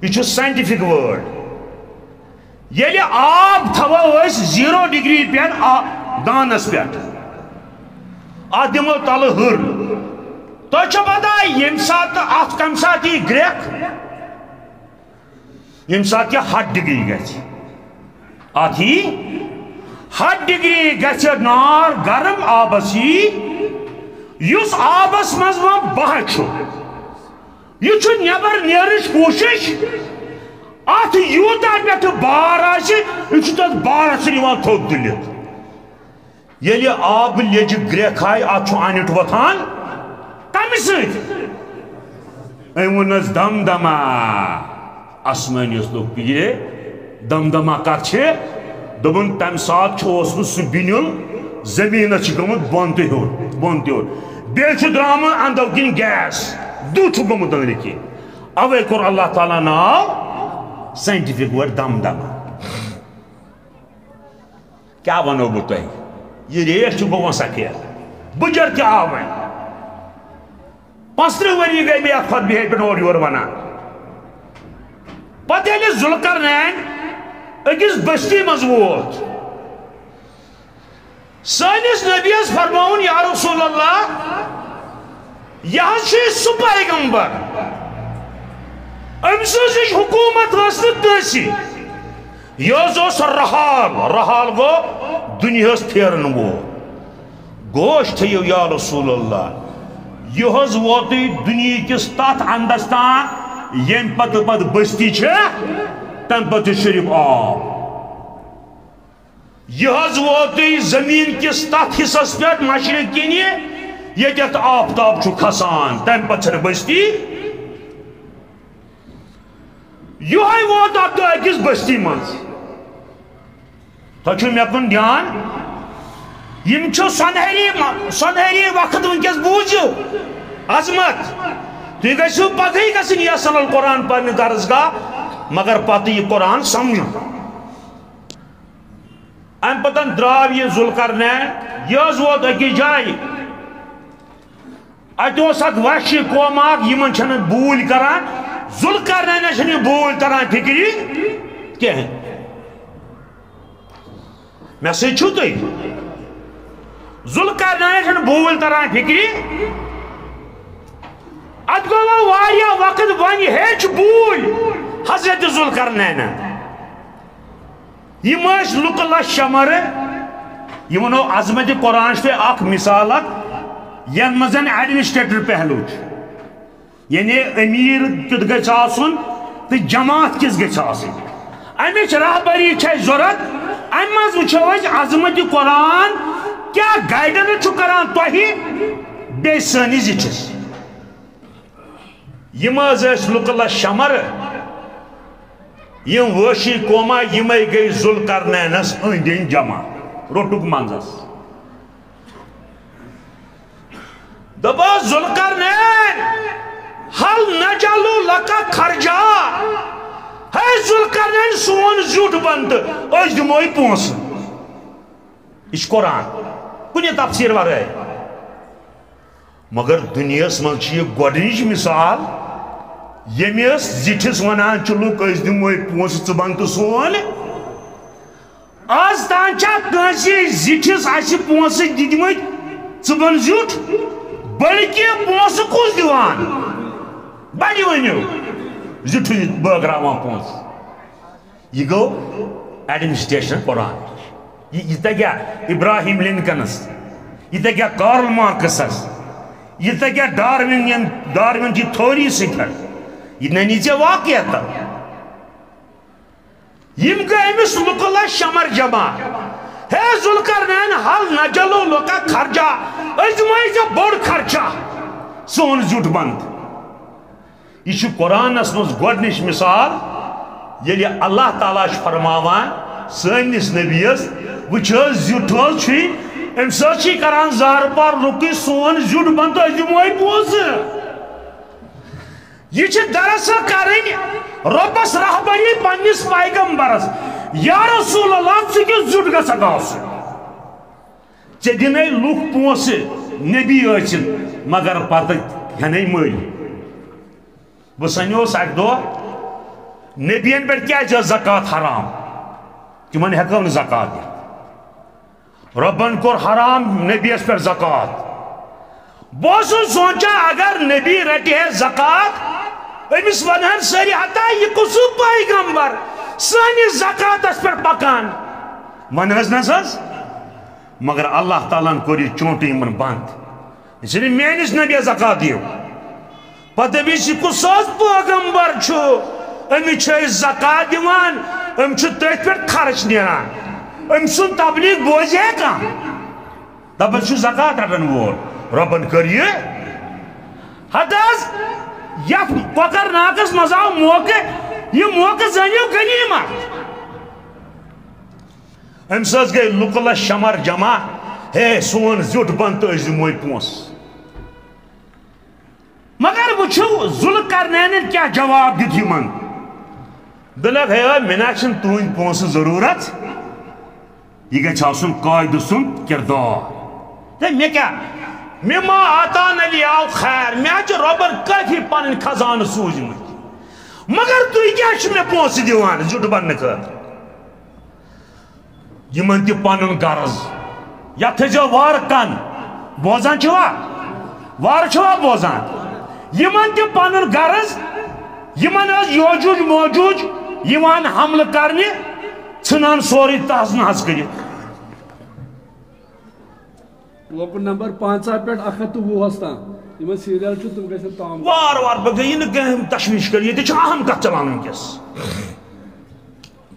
یہِ چھُ scientific word. ییٚلہِ آب تھاوو أسۍ زیٖرو ڈگری پٮ۪ٹھ آ-، دانس پٮ۪ٹھ، اتھ دِمو تلہٕ ہٕر، تۄہہِ چھو پتہ ییٚمہِ ساتہٕ اتھ کمہِ ساتہٕ یی گرٛٮ۪کھ؟ ییٚمہِ ساتہٕ یہِ ہتھ ڈگری گژھِ، اتھ یی ہتھ ڈگری گژھِ نار گرم آبس یی، یُس آبس منٛز وۄنۍ بہہ چھُ، یہِ چھُ نٮ۪بر نیرٕچ کوٗشش۔ اتھ یوٗتاہ پٮ۪ٹھٕ بار آسہِ، یہِ چھُ تتھ بارس سۭتۍ یِوان تھوٚد تُلِتھ۔ ییٚلہِ آبہٕ لیٚجہِ گرٛٮ۪کھ آیہِ، اتھ چھُ انِٹ وۄتھان۔ کمہِ سۭتۍ؟ أمۍ ووٚننس دم دما۔ آسمٲنِس لوٚگ پیٖرے، دم دما کتھ چھِ؟ دوٚپُن، تمہِ ساتہٕ چھُ اوسمُت سُہ بِنیُل، زٔمیٖنس چھِ گٔمٕژ بۄن تہٕ ہیوٚر، بۄن تہٕ ہیوٚر۔ بیٚیہِ چھُ درٛامُت اندو کِنۍ گیس، دُہ چھُ گوٚمُت أنٛدرِ کِنۍ۔ اوے کوٚر اللہ تعالیٰ ناو scientific word دم دما۔ کیٛاہ وَنو بہٕ تۄہہِ؟ یہِ ریش چھِ گوٚوَن سفید۔ بٕجَر تہِ آو وۄنۍ۔ پانٛژترٕٛہ ؤری گٔے مےٚ یَتھ خۄطبہِ ہیٚتھ پٮ۪ٹھ اورٕ یورٕ وَنان۔ پَتہٕ ییٚلہِ ذوالقرنین أکِس بستی منٛز ووت، سٲنِس نبیَس فرماوُن، یا رسول اللہ، یہِ حظ چھُ سُہ پیغمبر، أمۍ سٕنٛز ہِش حکوٗمت ٲس نہٕ کٲنٛسہِ۔ یہِ حظ اوس رحال، رحال گوٚو دُنیاہَس پھیرَن وول۔ گوش تھٲیِو یا رسول اللہ، یہِ حظ ووتُے دُنیہٕ کِس تَتھ اَندَس تام، ییٚمہِ پَتہٕ پَتہٕ بستی چھِ، تَمہِ پَتہٕ چھُ صرف آب۔ یہِ حظ ووتُے زٔمیٖن کِس تَتھ حِصَس پٮ۪ٹھ مشرق کِنہِ، ییٚتٮ۪تھ آفتاب چھُ کھسان، تَمہِ پَتہٕ چھَنہٕ بستی۔ یِہوٚے ووت اَتھ دۄہ أکِس بستی منٛز۔ تۄہہِ چھُو مےٚ کُن دھیان؟ یِم چھِ سۄنہری، سۄنہری وقت وٕنکیٚس، بوٗزِو عظمت۔ تُہۍ گٔژھِو پَتہٕے گژھٕنۍ یَسَن القرآن پَرنہِ درسگاہ، مگر پَتہٕ یہِ قرآن سَمجھُن۔ اَمہِ پَتَن درٛاو یہِ ذوالقرنین، یہِ حظ ووت أکِس جایہِ۔ اَتہِ اوس اَکھ وحشی قوم اَکھ، یِمَن چھَنہٕ بوٗلۍ کَران، ذوالقرنینَس چھَنہٕ یہِ بوٗلۍ تَران فِکرِ کِہیٖنۍ۔ مےٚ سۭتۍ چھُو تُہۍ؟ ذوالقرنینَس چھَنہٕ بوٗلۍ تَران فِکرِ۔ اَتھ گوٚو وۄنۍ واریاہ وقت، وۄنۍ ہیٚچھ بوٗلۍ حضرت ذوالقرنینَن۔ یِم ٲسۍ لُکہٕ لَچھ شمارٕ۔ یہِ وَنو عظمت قرآن چھُ تۄہہِ اَکھ مثال اَکھ، یَتھ منٛز زَن administrator پہلو چھُ۔ یعنی أمیٖر کیُتھ گژھِ آسُن تہٕ جماعت کِژھ گژھِ آسٕنۍ۔ اَمِچ رہبری چھِ اَسہِ ضوٚرَتھ۔ اَمہِ منٛز وٕچھو أسۍ عظمت قرآن کیٛاہ guidance چھُ کران تۄہہِ بیٚیہِ سٲنِس زِٹھِس۔ یِم حظ ٲسۍ لُکہٕ لَچھ شمارٕ، یِم وٲشی قوما، یِمے گٔے ذوالقرنینس أنٛدۍ أنٛدۍ جمع، روٚٹُکھ منٛزس۔ دوٚپُس، "ذوالقرنین، هل نجعل لك خرجا؟" ہے ذوالقرنین، سون زیُٹھ بنتہٕ، أسۍ دِموے پونٛسہٕ۔ یہِ چھُ قرآن، کُنہِ تفسیٖر ورٲے۔ مگر دُنیاہَس منٛز چھِ یہِ گۄڈٕنِچ مثال، ییٚمِس زِٹھِس وَنان چھِ لُکھ، "أسۍ دِموے پونٛسہٕ، ژٕ بَن تہٕ سون۔" آز تام چھا کٲنٛسہِ زِٹھِس اَسہِ پونٛسہٕ دِتمٕتۍ، "ژٕ بَن زیُٹھ"؟ بلکہِ پونٛسہٕ کُس دِوان؟ بَنہِ ؤنِو، زِٹھُے بٲگراوان پونٛسہٕ۔ یہِ گوٚو administration قرآن۔ یہِ، یہِ تَگیٛا ابراہیم لِنکَنَس؟ یہِ تَگیٛا کارل مارکسَس؟ یہِ تَگیٛا ڈارونین، ڈارون چہِ theory سۭتۍ؟ یہِ نَنی ژےٚ واقعیت۔ یِم گٔے أمِس لُکہٕ لَچھ شمار جمع۔ ہے ذوالقرنین، هل نجعل لك خرجا؟ أسۍ دِموے ژےٚ بوٚڑ خرچہ، سون زیُٹھ بنتہٕ۔ یہِ چھُ قرآنس منٛز گۄڈٕنِچ مثال، ییٚلہِ اللہ تعالیٰ چھُ فرماوان سٲنِس نبیَس، "وٕچھ حظ، زیُٹھ حظ چھُے، أمِس حظ چھِ کران زارٕ پار لُکٕے، سون زیُٹھ بنتہٕ، أسۍ دِموے پونٛسہٕ۔" یہِ چھِ دراصل کرٕنۍ رۄبَس رہبری پننِس پیغمبرس، "یا رسول اللہ، ژٕ کیُتھ زیُٹھ گژھکھ آسُن؟" ژےٚ دِنے لُکھ پونٛسہٕ نبی ٲسِتھ، مگر پتہٕ کھٮ۪نے مٔلۍ۔ بہٕ سنیوس اکہِ دۄہ، نبین پٮ۪ٹھ کیازِ ٲس زکوٰۃ حرام؟ تِمن ہٮ۪کو نہٕ زکوٰۃ دِتھ۔ رۄبن کوٚر حرام نبیس پٮ۪ٹھ زکوٰۃ۔ بہٕ اوسُس سونٛچان، اگر نبی رٹہِ ہے زکوٰۃ، أمِس ونہن سٲری، ہتا یہِ کُس ہیوٗ پیغمبر سٲنِس زکوٰتس پٮ۪ٹھ پکان؟ ونہس نہ حظ۔ مگر اللہ تعالیٰ ہن کوٚر یہِ چونٛٹہٕ یِمن بنٛد۔ یہِ چھُنہٕ میٲنِس نبیَس زکوٰۃ دِیِو۔ پتہٕ دٔپِس، یہِ کُس حظ پیغمبر چھُ؟ أمِس چھِ أسۍ زکوٰۃ دِوان، أمِس چھُ تٔتھۍ پٮ۪ٹھ خرٕچ نیران۔ أمۍ سُنٛد تبلیغ بوزِ ہے کانٛہہ؟ دَپان چھُ زکوٰۃ رٹن وول۔ رۄبن کٔر یہِ۔ ہتہٕ حظ، یتھ کۄکرناگس منٛز آو موقعہٕ، یہِ موقعہٕ زٲنِو غنیٖمت۔ أمِس حظ گٔے لُکہٕ لَچھ شمر جمع، ہے سون زیُٹھ بنٛد تہٕ أسۍ دِموے پونٛسہٕ۔ مگر وٕچھِو ذوالقرنینن کیٛاہ جواب دیُت یِمن۔ دوٚپنکھ، ہے مےٚ نہ چھِنہٕ تُہٕنٛدۍ پونٛسہٕ ضروٗرت، یہِ گژھِ آسُن قٲیدٕ سُنٛد کردار۔ تہٕ مےٚ کیٛاہ؟ مما آتانا الیوم خیر، مےٚ حظ چھِ رۄبن کٲفی پنٕنۍ خزانہٕ سوٗزمٕتۍ، مگر تُہۍ کیٛاہ چھِو مےٚ پونٛسہٕ دِوان زیُٹھ بننہٕ خٲطرٕ؟ یِمن تہِ پنُن غرض۔ یتھ تھٲیزیو وارٕ کن۔ بوزان چھِوا؟ وارٕ چھِوا بوزان؟ یِمن تہِ پنُن غرض۔ یِمن ٲس یوجوج موجوج یِوان حملہٕ کرنہِ، ژھٕنان سورُے تحس نحس کٔرِتھ۔ لۄکُٹ نمبر پنٛژاہ پٮ۪ٹھ اکھ ہتھ تہٕ وُہس تام۔ یِمن سیٖریل چھُ، تِم گژھن تام۔ وار وار، بہٕ گٔیہِ نہٕ کانٛہہ تشویش کٔرِتھ، ییٚتہِ چھِ اہم کتھ چلان وٕنکیٚس۔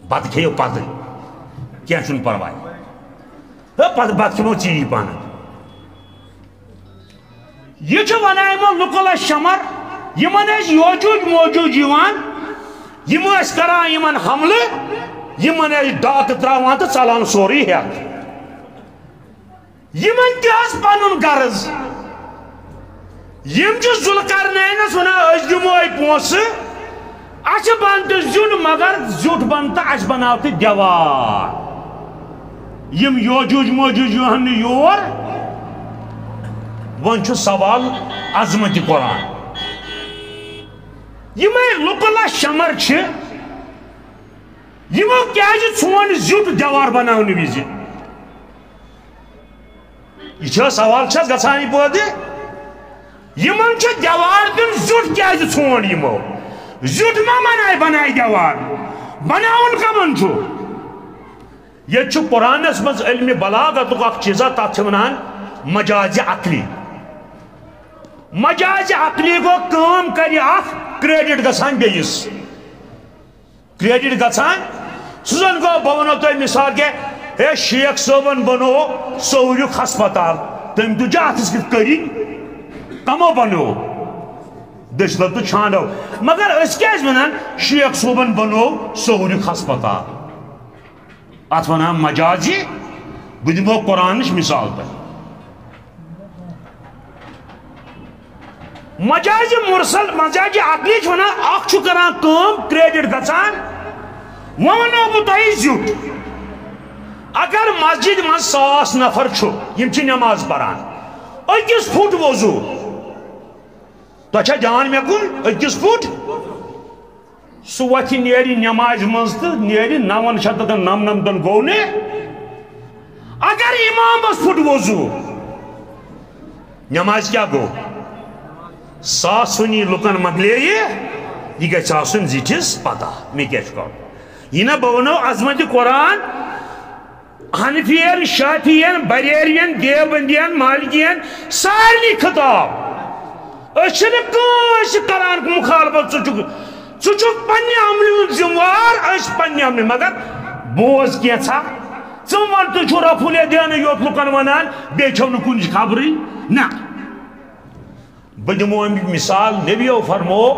بتہٕ کھیٚیِو پتہٕ، کینٛہہ چھُنہٕ پرواے۔ ہے، پتہٕ بتہٕ کھٮ۪مو ژیٖرۍ پہنتھ۔ یہِ چھُ ونان یِمو لُکو لَچھ شمر، یِمن ٲسۍ یوجوج موجوج یِوان، یِم ٲسۍ کران یِمن حملہٕ، یِمن ٲسۍ ڈاکہٕ تراوان تہٕ ژلان سورُے ہٮ۪تھ۔ یِمن تہِ ٲس پنُن غرض۔ یِم چھِ ذوالقرنینس ونان، أسۍ دِمو أمۍ پونٛسہٕ، اَسہِ بنتہٕ زیُن، مگر زیُٹھ بنتہٕ اَسہِ بناو تہٕ دیوار۔ یِم یوجوج موجوج یِہن نہٕ یور۔ وۄنۍ چھُ سوال عظمت قرآن۔ یِمے لُکہٕ لَچھ شمر چھِ، یِمو کیازِ ژھونٛڈ زیُٹھ دیوار بناونہٕ وِزِ؟ یہِ چھا سوال چھَس گژھان یہِ پٲدٕ؟ یِمن چھُ دیوار دیُن زیُٹھ کیازِ ژھونٛڈ یِمو؟ زیُٹھ ما بنایہِ، بنایہِ دیوار؟ بناوُن کمن چھُ؟ ییٚتہِ چھُ قرآنس منٛز علمِ بلاغتُک اکھ چیٖزا، تتھ چھِ ونان مجازِ عقلی۔ مجازِ عقلی گوٚو کٲم کرِ اکھ، credit گژھان بیٚیِس۔ Credit گژھان۔ سُہ زن گوٚو، بہٕ ونو تۄہہِ مثال کہِ، ہے، شیخ صٲبن بنوو سوریُک ہسپتال، تٔمۍ تُج اَتھس کِتھ کٔرِتھ؟ کمو بنوو؟ دٔسۍ لَتہٕ تہٕ چھانڈو۔ مگر أسۍ کیازِ ونان شیخ صٲبن بنوو سوریُک ہسپتال؟ اتھ ونان مجازی۔ بہٕ دِمو قرآنٕچ مثال تۄہہِ۔ مجازِ مرسل، مجازِ عقلی چھِ ونان، اکھ چھُ کران کٲم، credit گژھان۔ وۄنۍ ونو بہٕ تۄہہِ زیُٹھ، اگر مسجد منٛز ساس نفر چھُ، یِم چھِ نماز پران، أکِس پھُٹ وضو، تۄہہِ چھا دیان مےٚ کُن؟ أکِس پھُٹ۔ سُہ وۄتھِ نیرِ نمازِ منٛز تہٕ نیرِ نَوَن شیٚتَن نَمنَمتَن گوٚو نہٕ۔ اگر امامس پھُٹ وضو، نماز کیٛاہ گوٚو؟ ساسوٕنی لُکن مۄکلے یہِ، یہِ گژھِ آسُن زِٹھِس پتہ، مےٚ کیٛاہ چھُ کرُن۔ یہِ نہ بہٕ وَنو عظمتِ قرآن، حنفین، شافعین، بریلوین، دیوبندین، مالکین، سارنٕے خطاب۔ أسۍ چھِنہٕ کٲنٛسہِ کران مُخالفت، ژٕ چھُکھ، ژٕ چھُکھ پننہِ عملہِ ہُنٛد ذمہٕ وار، أسۍ پننہِ عملہِ۔ مگر بوز کینٛژھا، ژٕ وَن، تُہۍ چھِو رفع الیدینٕے یوت لُکن وَنان، بیٚیہِ چھَو نہٕ کُنِچ خبرٕے؟ نہ۔ بہٕ دِمو اَمیُک مثال، نبیو فرمو،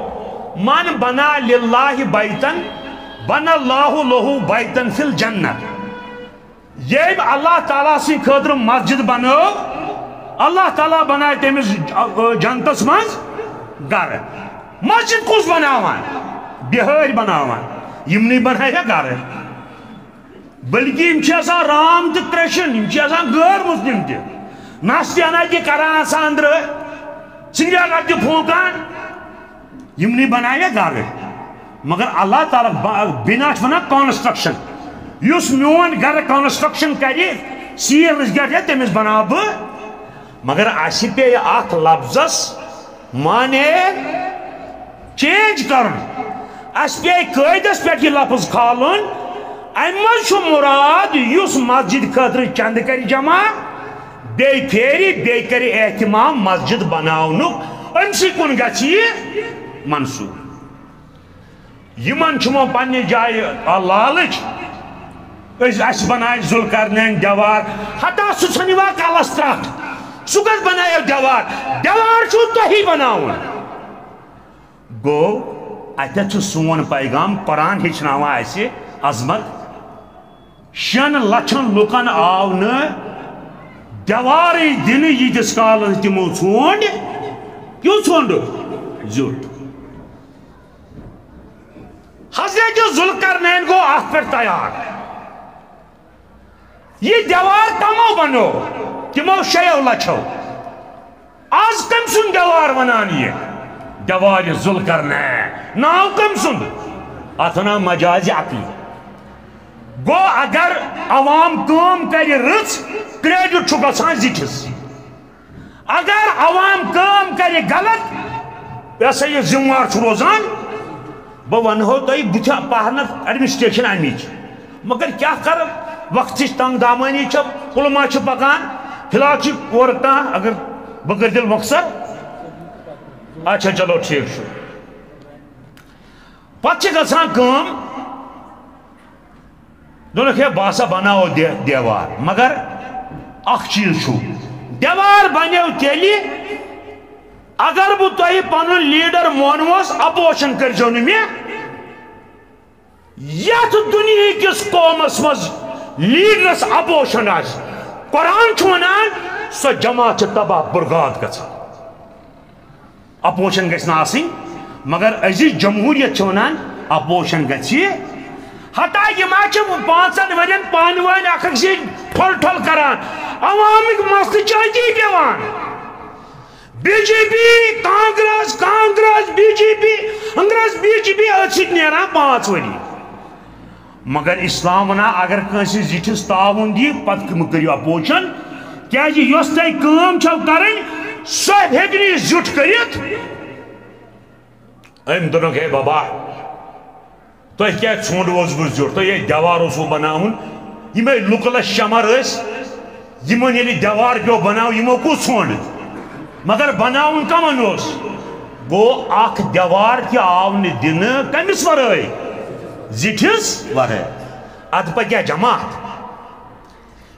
"من بنا للہ بیتن، بنا اللہ لہ بیتن فی الجنہ۔" ییٚمۍ اللہ تعالیٰ سٕنٛدِ خٲطرٕ مسجد بنٲو، اللہ تعالیٰ بنایہِ تٔمِس ج-، جنتس منٛز گرٕ۔ مسجد کُس بناوان؟ بِہٲرۍ بناوان۔ یِمنٕے بنایہِ گرٕ۔ بلکہِ یِم چھِ آسان رام تہٕ کرشن، یِم چھِ آسان غٲر مسلم تہِ۔ نس تہِ انان تہِ کران آسان أنٛدرٕ، سگریٹ تہِ پھونٛکان۔ یِمنٕے بنایہِ گرٕ۔ مگر اللہ تعالیٰ ب-، بنا چھُ ونان construction۔ یُس میون گرٕ construction کرِ، سیٖل رٕژ گرِ، تٔمِس بناو بہٕ۔ مگر اسہِ پیٚیہِ اتھ لفظس معنی change کرُن۔ اسہِ پیٚیہِ قٲعدس پٮ۪ٹھ یہِ لفظ کھالُن۔ امہِ منٛز چھُ مراد یُس مسجد خٲطرٕ چندٕ کرِ جمع، بیٚیہِ پھیرِ، بیٚیہِ کرِ اہتمام مسجد بناونُک، أمۍ سٕے کُن گژھِ یہِ منسوٗخ۔ یِمن چھُ وۄنۍ پننہِ جایہِ لالٕچ، أسۍ، اسہِ بنایہِ ذوالقرنین دیوار، ہتا سُہ چھُنہٕ یِوان کلس ترٹھ، سُہ کتھ بنایو دیوار؟ دیوار چھُو تۄہی بناوُن۔ گوٚو، اتٮ۪تھ چھُ سون پیغام، قرآن ہیٚچھناوان اسہِ عظمت۔ شٮ۪ن لچھن لُکن آو نہٕ دیوارٕے دِنہٕ، ییٖتِس کالس تِمو ژھونٛڈ، کیُتھ ژھونٛڈُکھ؟ زیُٹھ۔ حضرت ذوالقرنین گوٚو اتھ پٮ۪ٹھ تیار۔ یہِ دیوار کمو بنوو؟ تِمو شیٚیو لچھو۔ از کٔمۍ سُنٛد دیوار ونان یہِ؟ دیوار ذوالقرنین۔ ناو کٔمۍ سُنٛد؟ اتھ ونان مجازِ عقلی۔ گوٚو اگر عوام کٲم کرِ رٕژ، credit چھُ گژھان زِٹھِس۔ اگر عوام کٲم کرِ غلط، یہِ ہسا یہِ ذمہٕ وار چھُ روزان۔ بہٕ ونہو تۄہہِ، بہٕ چھُس پہنتھ administration امِچ، مگر کیٛاہ کرٕ، وقتٕچ تنگ دامٲنی چھےٚ، علماء چھِ پکان۔ فی الحال چھِ اورٕ تام، اگر بہٕ کٔرۍ دِل مۄخصر۔ اچھا، چلو، ٹھیک چھُ۔ پتہٕ چھِ گژھان کٲم، دوٚپُکھ، ہے، بہٕ ہسا بناوو دے-، دیوار، مگر اکھ چیٖز چھُ، دیوار بنیو تیٚلہِ، اگر بہٕ تۄہہِ پنُن leader مونوس، abortion کٔرۍزیو نہٕ مےٚ۔ یتھ دُنیہٕکِس قومس منٛز leaderس abortion آسہِ، قرآن چھُ ونان، سۄ جماعت چھِ تباہ برباد گژھان۔ Abortion گژھِ نہٕ آسٕنۍ، مگر أزِچ جمہوٗریت چھِ وَنان، abortion گژھِ۔ ہتا یِم ہا چھِ پانٛژن ؤرین پانہٕ ؤنۍ اکھ أکۍ سٕے ٹھۄل ٹھۄل کران، عوامٕکۍ مسلہٕ چھِ أتی پٮ۪وان۔ B J P, Congress, Congress, B J P, Congress, B J P, أتھۍ سۭتۍ نیران پانٛژھ ؤری۔ مگر اسلام ونان، اگر کٲنٛسہِ زِٹھِس تعاوُن دِیہِ، پتہٕ مہٕ کٔرِو abortion، کیازِ یۄس تۄہہِ کٲم چھو کرٕنۍ، سۄ ہیٚکہِ نہٕ یہِ زیُٹھ کٔرِتھ۔ أمۍ دوٚپُکھ، ہے بابا، تۄہہِ کیازِ ژھونٛڈوس بہٕ زیُٹھ؟ تۄہہِ یہِ دیوار اوسوٕ بناوُن، یِمے لُکہٕ لَچھ شمر ٲسۍ، یِمن ییٚلہِ دیوار پیوٚو بناوُن، یِمو کُس ژھونٛڈ؟ مگر بناوُن کمن اوس؟ گوٚو، اکھ دیوار تہِ آو نہٕ دِنہٕ، کٔمِس ورٲے؟ زِٹھِس ورٲے۔ ادٕ پکیا جماعت؟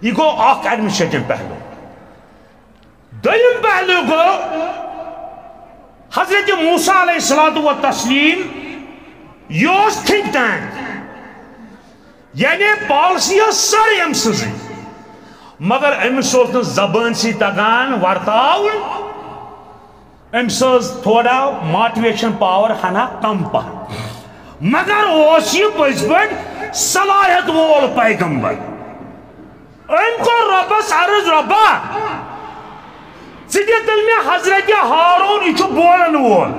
یہِ گوٚو اکھ administration پہلو۔ دوٚیِم پہلو گوٚو، حضرت موسیٰ علیہ الصلوۃ والتسلیم، یہِ اوس think tank، یعنی policy ٲس سٲرٕے أمۍ سٕنٛزٕے، مگر أمِس اوس نہٕ زبٲنۍ سۭتۍ تگان ورتاوُن۔ أمِس ٲس تھوڑا motivation power ہنا کم پہن، مگر اوس یہِ پٔزۍ پٲٹھۍ صلاحیت وول پیغمبر۔ أمۍ کوٚر رۄبس عرض، رۄبا، ژٕ دِ تیٚلہِ مےٚ حضرت ہارون، یہِ چھُ بولن وول،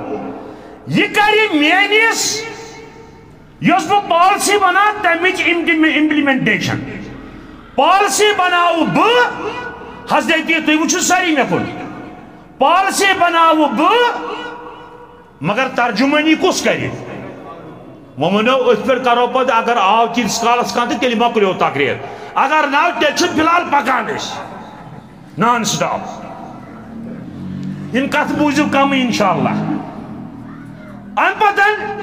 یہِ کرِ میٲنِس یۄس بہٕ policy بناو، تمِچ implement-، implementation۔ Policy بناوٕ بہٕ، حضرت، تُہۍ وٕچھِو سٲری مےٚ کُن۔ Policy بناوٕ بہٕ، مگر ترجمٲنی کُس کرِ؟ وۄنۍ ؤنِو، أتھۍ پٮ۪ٹھ کرو پتہٕ، اگر آو تیٖتِس کالس کانٛہہ تہٕ تیٚلہِ مۄکلیو تقریر، اگر نہٕ آو، تیٚلہِ چھِ فی الحال پکان أسۍ۔ Non stop۔ یِم کتھ بوٗزِو کمٕے، انشاءاللہ۔ امہِ پتہٕ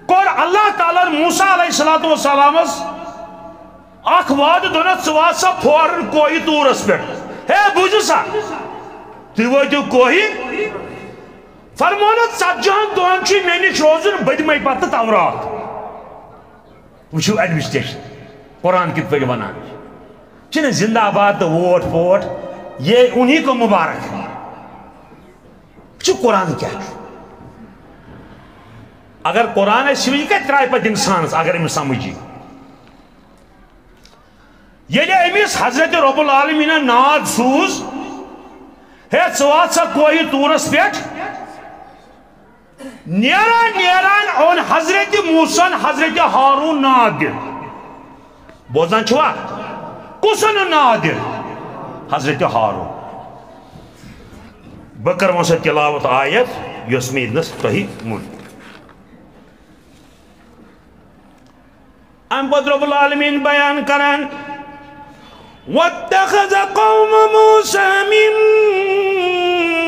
کوٚر اللہ تعالیٰ ہن موسیٰ علیہ الصلوۃ والسلامس اکھ وعدٕ، دوٚپنس، ژٕ وات سا فوراً کوہہِ طورس پٮ۪ٹھ۔ ہے، بوٗزِو سا، تُہۍ وٲتِو کوہہِ، فرمونس، ژتجی ہن دۄہن چھُے مےٚ نِش روزُن، بہٕ دِمے پتہٕ تورات۔ وٕچھِو administration، قرآن کِتھ پٲٹھۍ ونان چھِ۔ چھِنہٕ زندہ باد تہٕ ووٹ پوٹ، یہ انہی کو مبارک ہے۔ وٕچھِو قرآن کیٛاہ چھُ۔ اگر قرآن اَسہِ سمجھ، یہِ کَتہِ ترٛایہِ پتہٕ انسانس، اگر أمِس سمجھ یی؟ ییٚلہِ أمِس حضرت رب العالمینن ناد سوٗز، ہے، ژٕ وات سا کوہہِ طورس پٮ۪ٹھ، نیران نیران اوٚن حضرت موسیٰ ہن حضرت ہارون ناد دِتھ۔ بوزان چھِوا؟ کُس اوٚنُن ناد دِتھ؟ حضرت ہارون۔ بہٕ کرٕ وۄنۍ سۄ تلاوت آیت یۄس مےٚ ییٚتنس تۄہہِ ووٚن۔ امہِ پتہٕ رب العالمین بیان کران، واتخذ قوم موسى من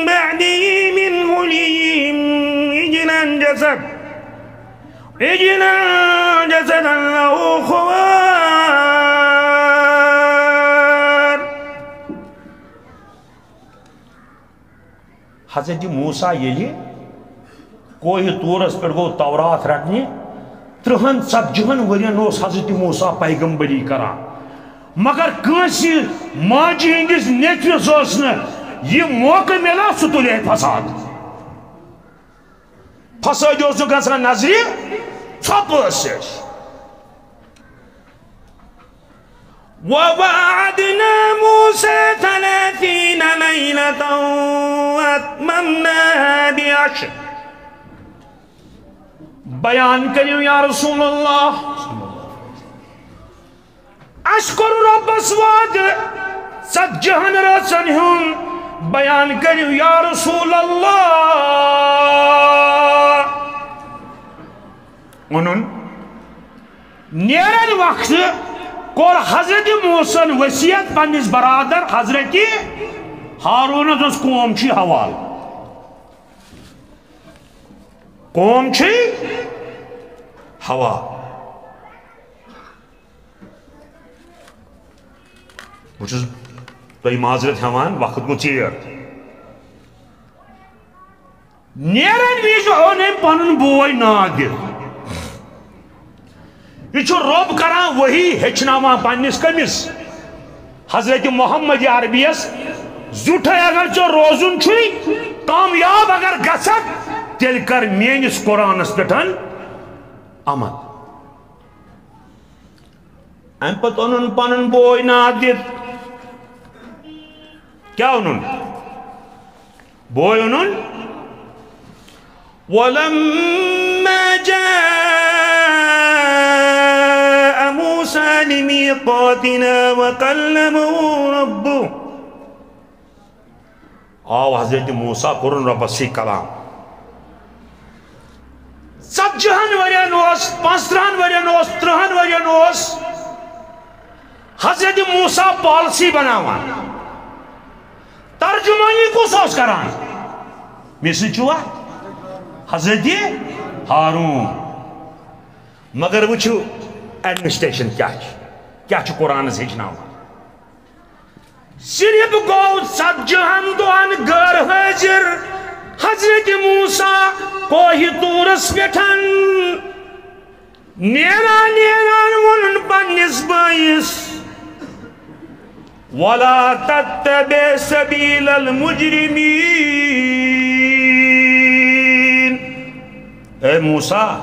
بعده من حليهم عجلا جسد عجلا جسدا له خوار۔ حضرت موسیٰ ییٚلہِ کوہِ طورس پٮ۪ٹھ گوٚو تورات رٹنہِ، ترٕٛہن ژتجی ہن ؤرین اوس حضرت موسیٰ پیغمبری کران، مگر کٲنٛسہِ ماجہِ ہٕنٛدِس نیٚچوِس اوس نہٕ یہِ موقعہٕ میلان، سُہ تُلہِ ہے فساد۔ فسٲدی اوس نہٕ گژھان نظرِ ژھۄپہٕ ٲسۍ۔ وواعدنا موسى ثلاثين ليلة وأتممناها بعشر۔ بیان کٔرِو یا رسول اللہ، اَسہِ کوٚر رۄبس وعدٕ ژتجی ہن رٲژن ہُنٛد۔ بیان کٔرِو یا رسول اللہ۔ اوٚنُن۔ نیرن وقتہٕ کوٚر حضرت موسیٰ ہن وصیت پننِس برادر حضرت ہارونس، دوٚپُس، قوم چھُے حوالہٕ۔ قوم چھُے حوالہٕ۔ بہٕ چھُس تۄہہِ معذرت ہٮ۪وان، وقت گوٚو ژیر۔ نیرن وِزِ اوٚن أمۍ پنُن بوے ناد دِتھ۔ یہِ چھُ رۄب کران وحی، ہیٚچھناوان پننِس کٔمِس؟ حضرت محمد عربی یس۔ زیُٹھے اگر ژےٚ روزُن چھُے، کامیاب اگر گژھکھ، تیٚلہِ کر میٲنِس قرآنس پٮ۪ٹھ عمل۔ امہِ پتہٕ اوٚنُن پنُن بوے ناد دِتھ۔ کیٛاہ اوٚنُن؟ بوے اوٚنُن۔ ولما جاء موسى لميقاتنا وكلمه ربه۔ آو حضرت موسیٰ، کوٚرُن رۄبس سۭتۍ کلام۔ ژتجی ہن ؤرین اوس، پانٛژترٕٛہن ؤرین اوس، ترٕٛہن ؤرین اوس حضرت موسیٰ پالیسی بناوان۔ ترجمٲنی کُس اوس کران؟ مےٚ سۭتۍ چھُوا؟ حضرت ہارون۔ مگر وٕچھِو، ایڈمنسٹریشن کیٛاہ چھِ، کیٛاہ چھُ قرآنس ہیٚچھناوان۔ صرف گوٚو ژتجی ہن دۄہن غٲر حٲضِر حضرت موسیٰ کوہِ طورس پٮ۪ٹھ۔ نیران نیران ووٚنُن پننِس بٲیِس، ولا تتبع سبيل المجرمين۔ اے موسیٰ،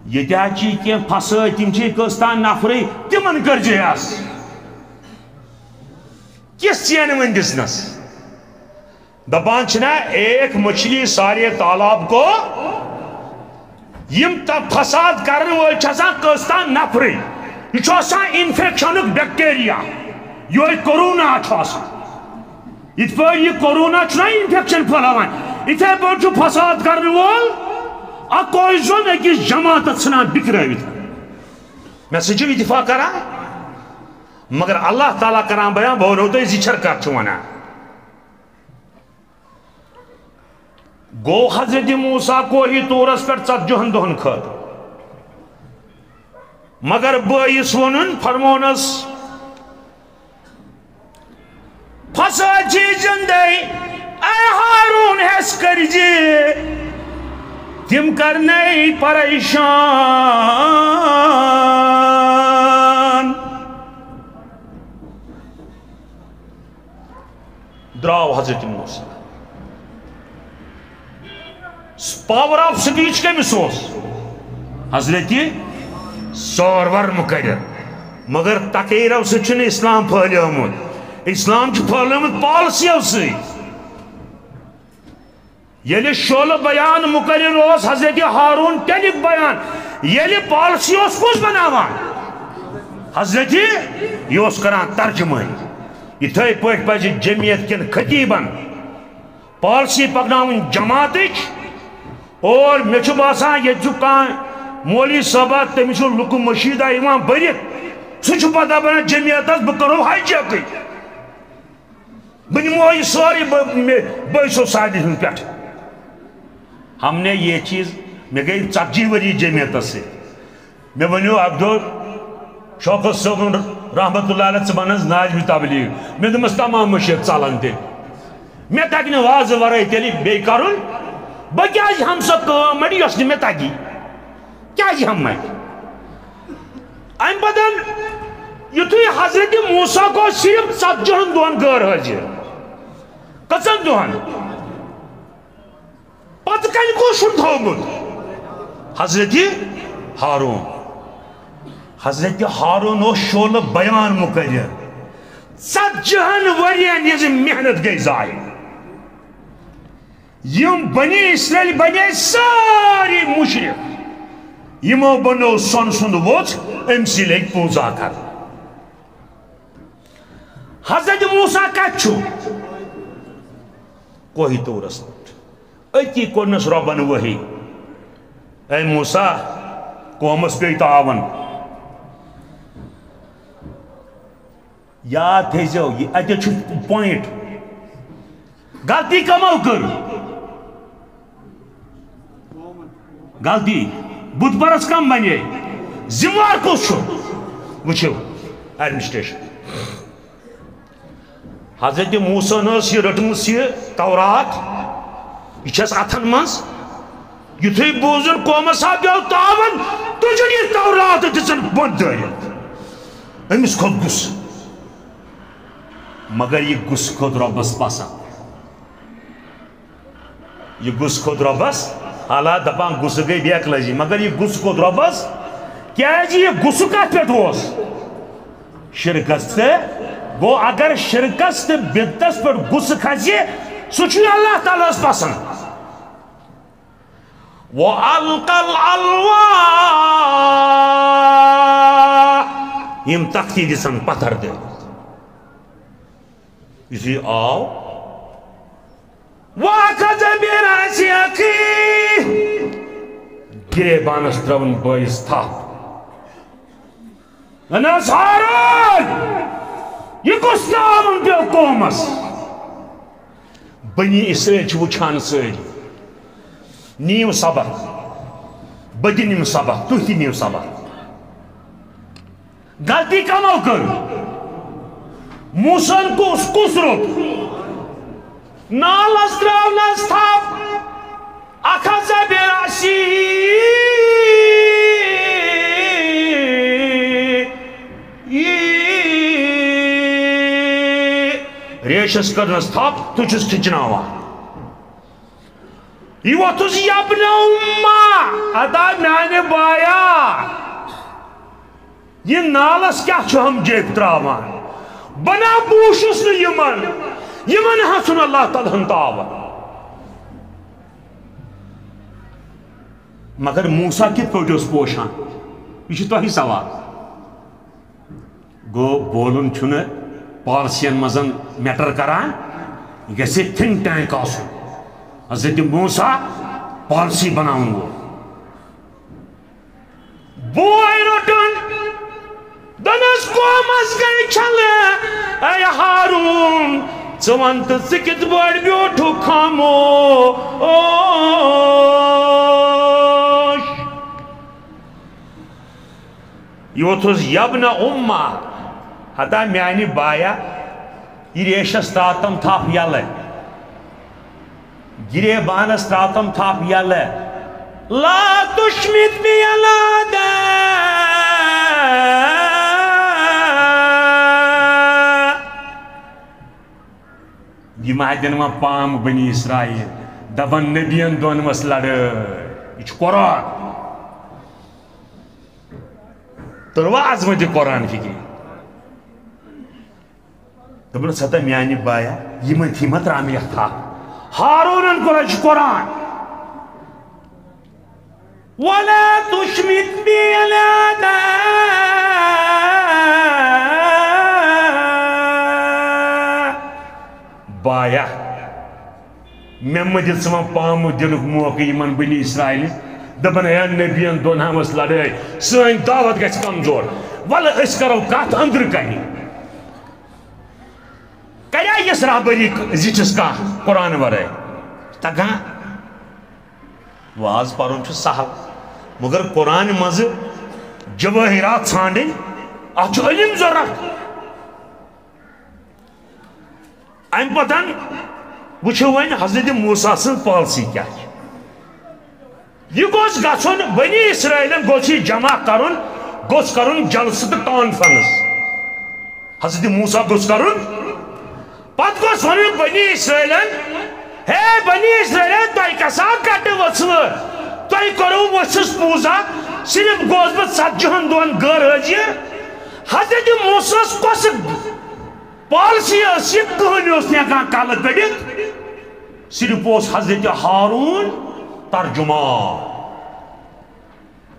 ییٚتہِ حظ چھِ کینٛہہ فسٲدۍ، تِم چھِ کٔژ تام نفرٕے، تِمن کٔرۍ زِ یس۔ کِژھ ژینہٕ وۄنۍ دِژنس؟ دپان چھِنہ، ایک مچھلی سارے تالاب کو۔ یِم تہ فساد کرن وٲلۍ چھِ آسان کٔژ تام نفرٕے۔ یہِ چھُ آسان انفیکشنُک بیکٹیریا۔ یِہوٚے کورونا چھُ آسان۔ یِتھ پٲٹھۍ یہِ کورونا چھُنہ انفیکشن پھٔہلاوان، یِتھے پٲٹھۍ چھُ فساد کرن وول اکوے زوٚن أکِس جماعتس ژھٕنان بِکھرٲوِتھ۔ مےٚ سۭتۍ چھِو اتفاق کران؟ مگر اللہ تعالیٰ کران بیان، بہٕ ونو تۄہہِ زِ چھر کتھ چھُ ونان۔ گوٚو حضرت موسیٰ کوہِ طورس پٮ۪ٹھ ژتجی ہن دۄہن خٲطرٕ۔ مگر بٲیِس ووٚنُن، فرمونس، فسٲدۍ چھِ زندے، اے ہارون، ہٮ۪س کٔرۍ زِ، تِم کرنَے پریشان۔ درٛاو حضرت موسیٰ۔ پاور آف سپیچ کٔمِس اوس؟ حضرت سرور مقرر۔ مگر تقریرو سۭتۍ چھُنہٕ اسلام پھٔہلیومُت۔ اسلام چھُ پھٔہلیومُت پالیسیو سۭتۍ۔ ییٚلہِ شعلہٕ بیان مقرر اوس، حضرت ہارون تیٚلہِ بیان، ییٚلہِ پالسی اوس کُس بناوان؟ حضرت، یہِ اوس کران ترجمٲنی۔ یِتھے پٲٹھۍ پزِ جمعیت کٮ۪ن خطیبن پالسی پکناوٕنۍ جماعتٕچ۔ اور مےٚ چھُ باسان، ییٚتہِ چھُ کانٛہہ مولوی صٲبہ، تٔمِس چھُ لُکہٕ مٔشیٖدہ یِوان بٔرِتھ، سُہ چھُ پتہٕ دپان جمعیتس، بہٕ کرو ہائی جیکٕے۔ بہٕ نِمو یہِ سورُے، بہٕ، مےٚ، بہٕ ٲسِو سارنٕے ہُنٛد پٮ۪ٹھ۔ ہم نے یہ چیز، مےٚ گٔے ژتجی ؤری جمعیتس سۭتۍ۔ مےٚ ؤنِو اکھ دۄہ شوکت صٲبُن رحمتہ اللہ علیہ، ژٕ بن حظ ناظمِ تبلیغ۔ مےٚ دوٚپمس تمام مٔشیٖد ژلن تیٚلہِ۔ مےٚ تگہِ نہٕ وازٕ ورٲے تیٚلہِ بیٚیہِ کرُن۔ بہٕ کیازِ ہم سۄ کٲم مٔڈِ یۄس نہٕ مےٚ تگی؟ کیازِ ہم مےٚ؟ امہِ پتہٕ یُتھُے حضرت موسیٰ گوٚو صرف ژتجی ہن دۄہن غٲر حٲضِر۔ کٔژن دۄہن؟ پتہٕ کنہِ کُس چھُن تھوٚومُت؟ حضرت ہارون۔ حضرت ہارون اوس شعلہٕ بیان مقرر۔ ژتجی ہن ؤرین یہِ محنت گٔے ضایع۔ یِم بنی اسرائیل بنے سٲری مشرک۔ یِمو بنوو سۄنہٕ سُنٛد ووژھ، أمۍ سٕے لٔگۍ پوٗزا کرنہِ۔ حضرت موسیٰ کتہِ چھُ؟ کوہہِ طورس پٮ۪ٹھ۔ أتی کوٚرنس رۄبن وحی، اے موسیٰ، قومس پیٚیہِ تاون۔ یاد تھٲیزیو، یہِ اَتہِ چھُ point۔ غلطی کمو کٔر؟ غلطی۔ بت پرست کم بنے؟ ذمہٕ وار کُس چھُ؟ وٕچھِو، administration۔ حضرت موسیٰ ہن ٲس یہِ رٔٹمٕژ، یہِ تورات، یہِ چھَس اتھن منٛز۔ یُتھُے بوٗزُن قومس آو پیوٚو تاون، تُجُن یہِ تورات دِژٕن بۄن دٲرِتھ۔ أمِس کھوٚت غصہٕ، مگر یہِ غصہٕ کھوٚت رۄبس پسند۔ یہِ غصہٕ کھوٚت رۄبس، حالات دپان غصہٕ گٔے بیکلٲزی، مگر یہِ غصہٕ کھوٚت رۄبس، کیازِ یہِ غصہٕ کتھ پٮ۪ٹھ اوس؟ شرکس تہٕ، گوٚو اگر شرکس تہٕ بدعتس پٮ۪ٹھ غصہٕ کھسہِ، سُہ چھُ اللہ تعالیٰ ہس پسند۔ وَأَلْقَى الْأَلْوَاحَ، یِم تختی دِژن پتھر دِتھ۔ یُتھُے آو، وَأَخَذَ بِرَأْسِ أَخِيهِ، گِرے بانس ترٲوٕن بٲیِس تھپھ۔ وَنان، ہارون، یہِ کُس تاوُن پیوٚو قومس؟ بنی اسرائیل چھِ وٕچھان سٲری۔ نِیِو سبق، بہٕ تہِ نِمہٕ سبق، تُہۍ تہِ نِیِو سبق۔ غلطی کمو کٔر؟ موسیٰ ہن کُس، کُس روٚٹ؟ نالس ترٲونس تھپھ، اخذ برأسه۔ ریشس کٔرنس تھپھ، تُجُس کھِچناوان۔ یہِ وۄتھُس، یَبْنَ اُمَّ، ادا میانہِ بایا، یہِ نالس کیٛاہ چھُ ہم جیب تراوان؟ بنا بوٗشُس نہٕ یِمن، یِمن ہا چھُنہٕ اللہ تعالیٰ ہن تاوان۔ مگر موسیٰ کِتھ پٲٹھۍ اوس پوشان؟ یہِ چھُ تۄہہِ سوال۔ گوٚو، بولُن چھُنہٕ پالسین منٛز میٹر کران، یہِ گژھِ تھنک ٹینک آسُن۔ حضرت موسیٰ پالسی بناون وول۔ بوے روٚٹُن، دنس قومس گٔے چھلہٕ، اے ہارون، ژٕ وَن تہٕ ژٕ کِتھ پٲٹھۍ بیوٗٹھُکھ خاموش؟ یہِ ووٚتھُس، یَبْنَ اُمَّ، ہتا میانہِ بایا، یہِ ریشس ترٛاو تم تھپھ یَلہٕ۔ گِرے بانس ترٛاو تم تھپھ یَلہٕ۔ لا تُشْمِتْ بِی اَحَدًا۔ یہِ ما دِن وۄنۍ پام بنی اسرائیل، دپن نبین دۄن ؤژھ لڑٲے۔ یہِ چھُ قرآن۔ تُلوا عظمت قرآن فکری؟ دوٚپُن، ہتا میانہِ بایا، یِمن تھی ما ترامہِ یتھ تھپھ؟ ہارونن کوٚر اَسہِ قرآن۔ ولا تشمت بي ولا بایا، مےٚ مہ دِ ژٕ وۄنۍ پامہٕ دِنُک موقعہٕ یِمن بنی اسرائیل۔ دپان، ہے نبین دۄن ہاوس لڑٲے، سٲنۍ دعوت گژھِ کمزور۔ ولہٕ أسۍ کرو کتھ أنٛدرٕ کنہِ۔ کریا یِژھ رہبری زِٹھِس کانٛہہ قرآن ورٲے؟ تگان۔ واز پرُن چھُ سہل، مگر قرآن منٛزٕ جوٲہرات ژھانڈٕنۍ، اتھ چھُ علم ضروٗرت۔ امہِ پتن وٕچھو وۄنۍ حضرت موسیٰ سٕنٛز پالسی کیٛاہ چھِ۔ یہِ گوٚژھ گژھُن، بنی اسرائیلن گوٚژھ یہِ جمع کرُن، گوٚژھ کرُن جلسہٕ تہٕ کانفرنس۔ حضرت موسیٰ گوٚژھ کرُن، پتہٕ گوٚژھ ونُن بنی اسرائیلن، ہے بنی اسرائیلن، تۄہہِ کسا کٹہٕ ؤژھوٕ؟ تۄہہِ کوٚروٕ ؤژھِس پوٗزا؟ صرف گوس بہٕ ژتجی ہن دۄہن غٲر حٲضِر۔ حضرت موسیٰ ہس کۄس پالسی ٲس یہِ؟ کٕہٕنۍ اوس نہٕ ہٮ۪کان کلہٕ کٔڑِتھ، صرف اوس حضرت ہارون ترجمان۔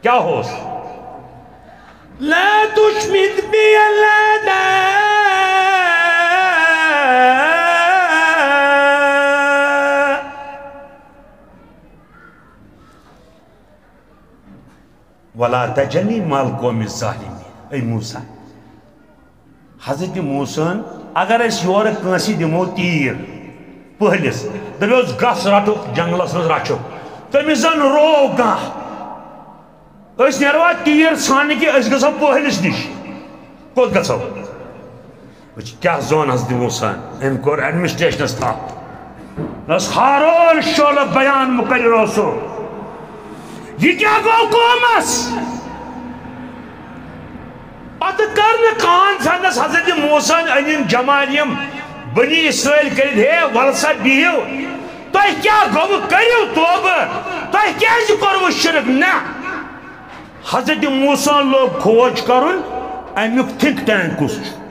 کیٛاہ اوس؟ لا تشمت بي ولا ولا تجعلني مع القوم الظالمين۔ اے موسیٰ، حضرت موسیٰ ہن، اگر أسۍ یورٕ کٲنٛسہِ دِمو تیٖر، پٔہلِس، دَپیوس، "گژھ رَٹُکھ جنگلس منٛز رچھُکھ"، تٔمِس زن روو کانٛہہ۔ أسۍ نیروا تیٖر ژھانٛڈنہِ کہِ أسۍ گژھو پٔہلِس نِش؟ کوٚت گژھو؟ وٕچھ، کیٛاہ زون حضرت موسیٰ ہن؟ أمۍ کوٚر ایڈمنسٹریشنس تھپھ۔ نس ہارون شعلہ بیان مقرر اوسو۔ یہِ کیٛاہ گوٚو قومس؟ پتہٕ کٔر نہٕ کانفرنس حضرت موسیٰ ہن أنِن جماعت یِم بنی اسرائیل کٔرِتھ، ہے، ولہٕ سا بِہِو، تۄہہِ کیٛاہ گوٚوٕ؟ کٔرِو توبہٕ، تۄہہِ کیٛازِ کوٚروٕ شرک؟ نہ، حضرت موسیٰ ہن لوگ کھوج کرُن، امیُک تھنک ٹینک کُس چھُ؟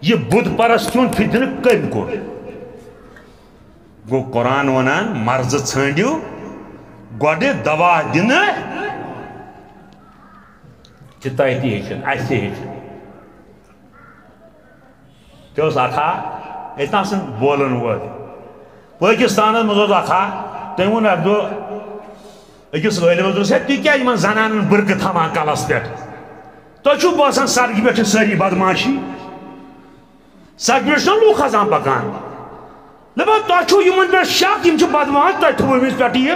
یہِ بُت پرستہِ ہُنٛد فتنہٕ کٔمۍ کوٚر؟ گوٚو قرآن ونان، مرضہٕ ژھٲنٛڈِو گۄڈٕ دوا دِنہٕ، تہِ تۄہہِ تہِ ہیٚچھِن، اَسہِ تہِ ہیٚچھِن۔ تہِ اوس اکھ ہا، ییٚتہِ نہٕ آسان بولن وٲلۍ۔ پٲکِستانس منٛز اوس اکھ ہا، تٔمۍ ووٚن اکہِ دۄہ أکِس عٲلمس، دوٚپُس، "ہے، تُہۍ کیٛازِ یِمن زنانن بُرقہٕ تھاوان کلس پٮ۪ٹھ؟ تۄہہِ چھُو باسان سڑکہِ پٮ۪ٹھ چھِ سٲری بدمعاشی؟" سڑکہِ پٮ۪ٹھ چھِنہ لوٗکھ کھسان پکان۔ دپان، تۄہہِ چھُو یِمن پٮ۪ٹھ شک، یِم چھِ بدمعاش، تۄہہِ تھوٚو أمِس پٮ۪ٹھ یہِ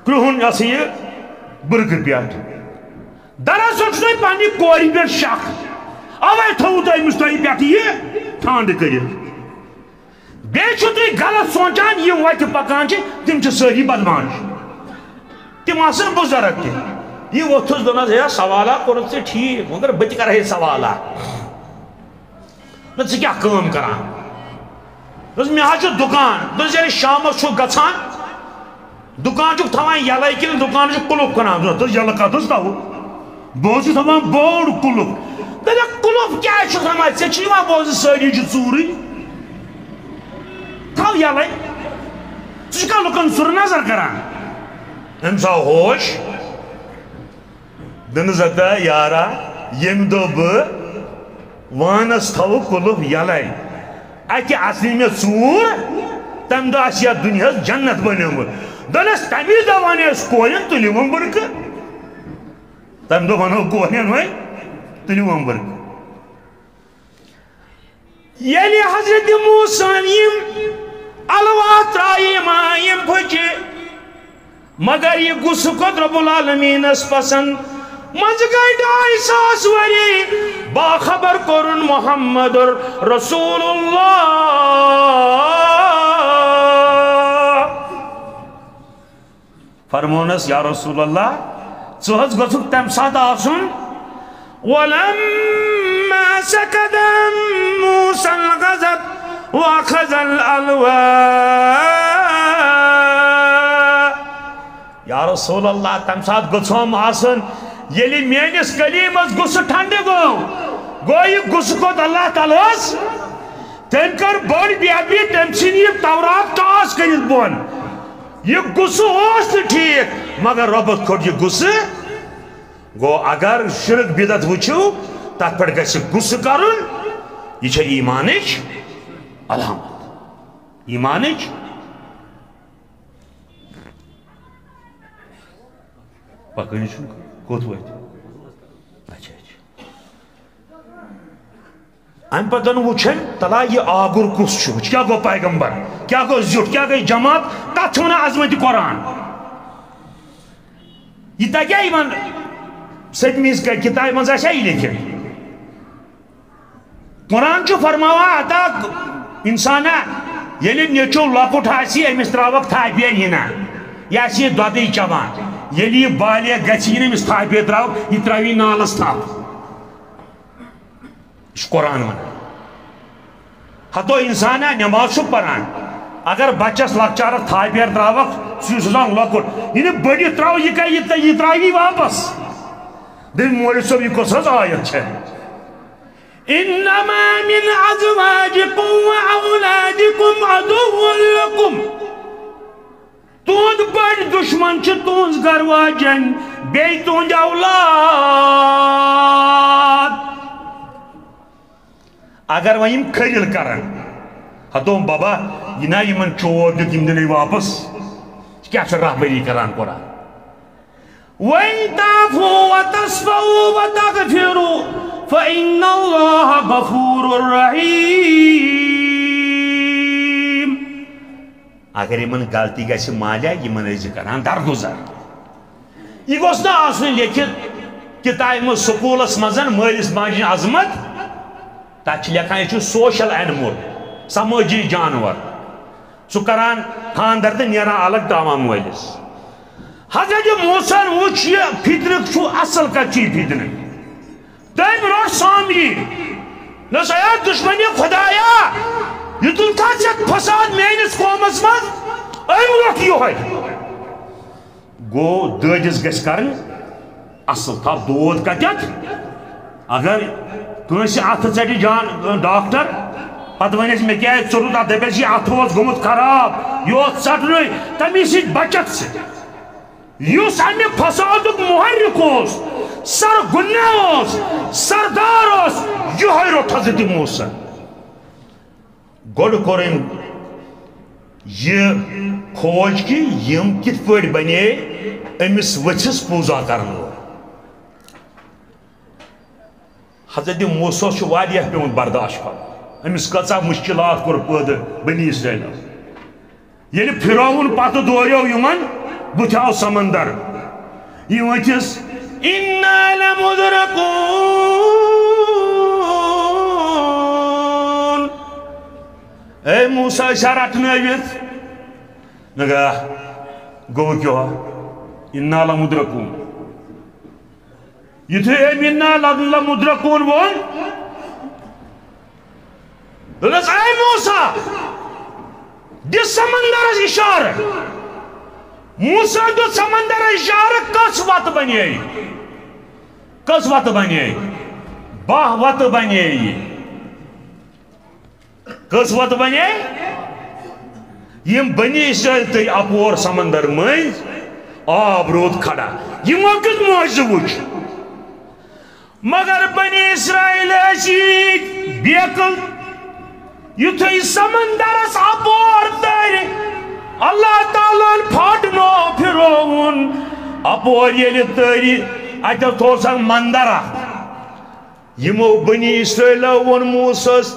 کرٛہُن، یہِ ہسا یہِ بُرقہٕ پٮ۪ٹھ۔ دراصل چھُ تۄہہِ پننہِ کورِ پٮ۪ٹھ شک، اوے تھوٚوُ تۄہہِ أمِس تۄہہِ پٮ۪ٹھ یہِ ٹھانڈٕ کٔرِتھ۔ بیٚیہِ چھِو تُہۍ غلط سونٛچان، یِم وَتہِ پَکان چھِ، تِم چھِ سٲری بدمعاش۔ تِم آسَن بُزرگ تہِ۔ یہِ ووٚتھُس، دوٚپنَس، "ہے، سوالہ کوٚرُتھ ژےٚ ٹھیٖک، مگر بہٕ تہِ کَرٕ ہے سوالہ۔ نہ، ژٕ کیٛاہ کٲم کَران؟" دوٚپُس، "مےٚ حظ چھُ دُکان۔" دوٚپُس، "ییٚلہِ شامَس چھُکھ گژھان، دُکان چھُکھ تھاوان یَلَے کِنہٕ دُکانَس چھُکھ قُلُف کٕنان؟" دوٚپُس، "یَلہٕ کَتھ حظ تھاوُکھ؟" بہٕ اوسُس دَپان، بوٚڑ قُلُف۔ دَپان، "قُلُف کیٛازِ چھُکھ تھاوان؟ ژےٚ چھِ یِوان بوزنہٕ سٲری چھِ ژوٗرٕے۔ تھاو یَلَے۔ ژٕ چھُکھا لُکَن سُرٕ نظر کَران؟" أمِس آو ہوش۔ دوٚپنَس، "ہتا یارا، ییٚمہِ دۄہ بہٕ وانَس تھاوٕ قُلُف یَلَے، اَتہِ اَژنٕے مےٚ ژوٗر، تَمہِ دۄہ آسہِ یَتھ دُنیاہَس جنت بَنیومُت۔" دوٚپنَس، "تَمی دۄہ وَنے اَسہِ کورٮ۪ن، تُلِو وۄنۍ بُرقہٕ۔" تَمہِ دۄہ وَنو کورٮ۪ن وۄنۍ، تُلِو وۄنۍ بُرقہٕ۔ ییٚلہِ حضرت موسیٰ ہَن یِم الواح ترٛایہِ، یِم، یِم پھٕچہِ، مگر یہِ غصہٕ کھوٚت رب العالمینس پسند۔ منٛزٕ گٔے ڈاے ساس ؤری، باخبر کوٚرُن محمد رسول اللہ۔ فرمونس، یا رسول اللہ، ژٕ حظ گوٚژھُکھ تمہِ ساتہٕ آسُن۔ ولما سكت عن موسى الغضب وأخذ الألواح۔ یا رسول اللہ، تمہِ ساتہٕ گوٚژھُم آسُن، ییٚلہِ میٲنِس کلیمس غصہٕ ٹھنڈٕ گوٚو، گوٚو یہِ غصہٕ کھوٚت اللہ تعالیٰ ہس۔ تٔمۍ کٔر بٔڑ بے ادبی، تٔمۍ ژھٕنۍ یہِ تورات ٹاس کٔرِتھ بۄن۔ یہِ غصہٕ اوس نہٕ ٹھیٖک، مگر رۄبَس کھوٚت یہِ غصہٕ۔ گوٚو، اگر شرک بدعت وٕچھِو، تَتھ پٮ۪ٹھ گژھِ غصہٕ کَرُن، یہِ چھےٚ ایٖمانٕچ علامت۔ ایٖمانٕچ پکٲنی چھُنہٕ کوٚت وٲتۍ؟ اچھا، اچھا۔ اَمہِ پتہٕ وٕچھن، تلا یہِ آگُر کُس چھُ؟ وٕچھ، کیٛاہ گوٚو پیغمبر؟ کیٛاہ گوٚو زیُٹھ؟ کیٛاہ گٔے جماعت؟ کَتھ چھِ وَنان عظمتِ قرآن؟ یہِ تَگیٛا یِمن سٔتمِس کِتابہِ منٛز آسیٛا یہِ لیکھِتھ؟ قرآن چھُ فرماوان، عطا، انسانا، ییٚلہِ نیٚچو لۄکُٹ آسہِ، أمِس ترٛاوَکھ تھاپے ہِنا، یہِ آسہِ یہِ دۄدٕے چٮ۪وان۔ ییٚلہِ یہِ بالغ گژھِ، یہِ نہٕ أمِس تھاپے ترٛاو، یہِ ترٛاوِ نالَس تھپھ۔ یہِ چھُ قرآن وَنان۔ ہتو انسانا، نٮ۪ماز چھُ پران، اگر بچس لۄکچارس تھاپیر ترٛاوَکھ، سُہ چھُ آسان لۄکُٹ، یہِ نہٕ بٔڑِتھ ترٛاو، یہِ کَرِ، یہِ تہٕ یہِ ترٛاوِ واپس۔ دٔپۍ، مولوی صٲب، یہِ کۄس حظ آیت چھےٚ؟ انما من ازواجکم و اولادکم عدو لکم۔ تُہُنٛد بٔڑۍ دُشمن چھِ تُہٕنٛز گرٕ واجٮ۪ن، بیٚیہِ تُہُنٛد اولاد۔ اگر وۄنۍ یِم کھٔرِل کرن، ہتو بابا، یہِ نا یِمن چوب دیُت، یِم دِنے واپس۔ ژٕ کیٛاہ چھُ رہبری کران قرآن؟ وَإِن تَعْفُوا وَتَصْفَحُوا وَتَغْفِرُوا فَإِنَّ اللَّهَ غَفُورٌ رَحِيمٌ۔ اگر یِمن غلطی گژھِ مالیہ، یِمن ٲسۍ زِ کران درگُزر۔ یہِ گوٚژھ نہٕ آسُن لیکھِتھ کِتابہِ منٛز، سکوٗلس منٛز مٲلِس ماجہِ ہٕنٛز عظمت۔ تتھ چھِ لیکھان، یہِ چھُ social animal، سمٲجی جانور۔ سُہ کران خانٛدر تہٕ نیران الگ، ترٛاوان مٲلِس۔ حضرت موسیٰ ہن وُچھ، یہِ فِطرت چھُ اصل کتھ چھُ یہِ فِطرت۔ تٔمۍ روٚٹ سامری۔ دوٚپُس، اے دُشمنِ خدایا، یہِ تُل تھا ژےٚ فساد میٲنِس قومس منٛز؟ أمۍ روٚٹ یِہوٚے۔ گوٚو، دٲدِس گژھِ کرٕنۍ اصل تھپھ۔ دود کتٮ۪تھ؟ اگر کٲنٛسہِ اتھٕ ژٹہِ جان ڈاکٹر، پتہٕ ونٮ۪س، مےٚ کیٛازِ ژوٚٹُتھ اتھ؟ دپٮ۪س، یہِ اتھٕ اوس گوٚمُت خراب، یہِ اوس ژٹنُے، تمی سۭتۍ بچکھ ژٕ۔ یُس امہِ فسادُک محرک اوس، سرگنہ اوس، سردار اوس، یِہوٚے روٚٹ حضرت موسیٰ۔ گۄڈٕ کوٚر أمۍ یہِ کھوج کہِ یِم کِتھ پٲٹھۍ بنے أمِس ؤژھِس پوٗزا کرن وول۔ حضرت موسیٰ چھُ واریاہ پیومُت برداشت کرُن، أمِس کۭژاہ مُشکِلات کوٚر پٲدٕ بنی اسرائیلن۔ ییٚلہِ فرعون پتہٕ دوریو یِمن، بُتھِ آو سمندر، یہِ ؤتھِس، اِنَّا لَمُدْرَکُونَ۔ اے موسیٰ، أسۍ آ رٹنٲوِتھ۔ نگاہ گوٚو کیٛاہ؟ اِنَّا لَمُدْرَکُونَ۔ یُتھُے أمۍ اِنَّا لَمُدْرَکُونَ ووٚن، دوٚپنَس، اے موسیٰ، دِ سمندرس اِشارٕ۔ موسیٰ دیُت سمندرس اِشارٕ، کٔژ وَتہٕ بنے؟ کٔژ وَتہٕ بنے؟ باہ وَتہٕ بنے۔ کٔژ وَتہٕ بنے؟ یِم بنی اسرائیل تٔرۍ اپور سمندر مٔنٛزۍ، آب روٗد کھڑا۔ یِمو کیُتھ معجزٕ وُچھ؟ مگر بنی اسرائیل ٲسۍ ییٖتۍ بیقل، یُتھُے سمندرس اپور تٔرۍ، اللہ تعالیٰ ہن پھاٹنو فرعون۔ اپور ییٚلہِ تٔرۍ، اتٮ۪تھ اوس اکھ مندر اکھ۔ یِمو بنی اسرائیلو ووٚن موسیٰ ہس،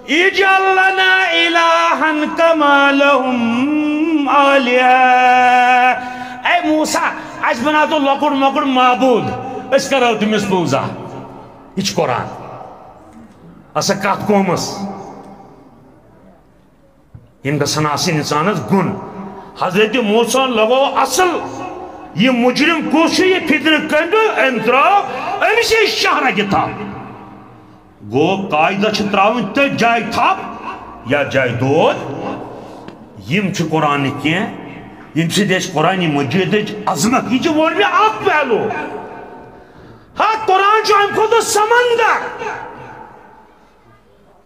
اجعل لنا الہا کما لہم آلہہ۔ اے موسیٰ، اسہِ بناو تو لۄکُٹ مۄکُٹ معبوٗد، أسۍ کرو تٔمِس پوٗزا۔ یہِ چھُ قرآن۔ اسا کتھ قومس؟ یِم گژھن آسٕنۍ انسانس گُن۔ حضرت موسیٰ لگوو اصل، یہِ مجرم کُس چھُ، یہِ فِطرت کٔمۍ دیُت؟ أمۍ ترٛٲو أمِس یہِ شہرا کہِ تھپھ۔ گوٚو، قاعدہ چھِ ترٛاوٕنۍ تٔتھۍ جایہِ تھپھ، یتھ جایہِ دود۔ یِم چھِ قرآن نہٕ کینٛہہ، ییٚمہِ سۭتۍ اَسہِ قرآن مجیدٕچ عظمت، یہِ چھِ ووٚن مےٚ اکھ پہلو۔ ہا، قرآن چھُ اَمہِ کھۄتہٕ سمندر۔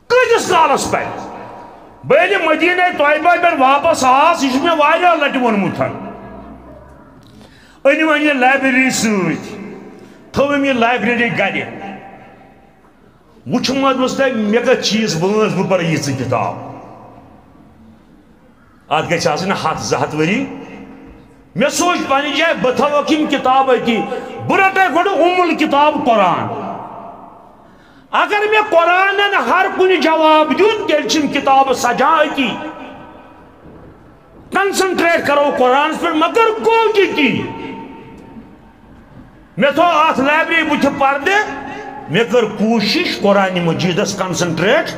کۭتِس کالس پرِ؟ بہٕ ییٚلہِ مدینہ طیبہ پٮ۪ٹھ واپس آس، یہِ چھُ مےٚ واریاہ لٹہِ ووٚنمُت۔ أنِم وۄنۍ یہِ لائبریری سۭتۍ، تھٲوٕم یہِ لائبریری گرِ۔ وٕچھُم حظ، دوٚپُس، تۄہہِ مےٚ کتھ چیٖز وٲنٛز بہٕ پرٕ یِژھ کِتاب؟ اتھ گژھِ آسٕنۍ ہتھ زٕ ہتھ ؤری۔ مےٚ سوٗنٛچ پننہِ جایہِ، بہٕ تھاوکھ یِم کِتابہٕ أتی۔ بہٕ رٹے گۄڈٕ اُمُل کِتاب قرآن۔ اگر مےٚ قرآنن ہر کُنہِ جواب دیُت، تیٚلہِ چھِ یِم کِتابہٕ سجان أتی۔ کنسنٹریٹ کرو قرآنس پٮ۪ٹھ، مگر گوٚو تہِ تی۔ مےٚ تھوٚو اتھ لائبریری بُتھِ پردٕ، مےٚ کٔر کوٗشش قرآن مجیدس کنسنٹریٹ۔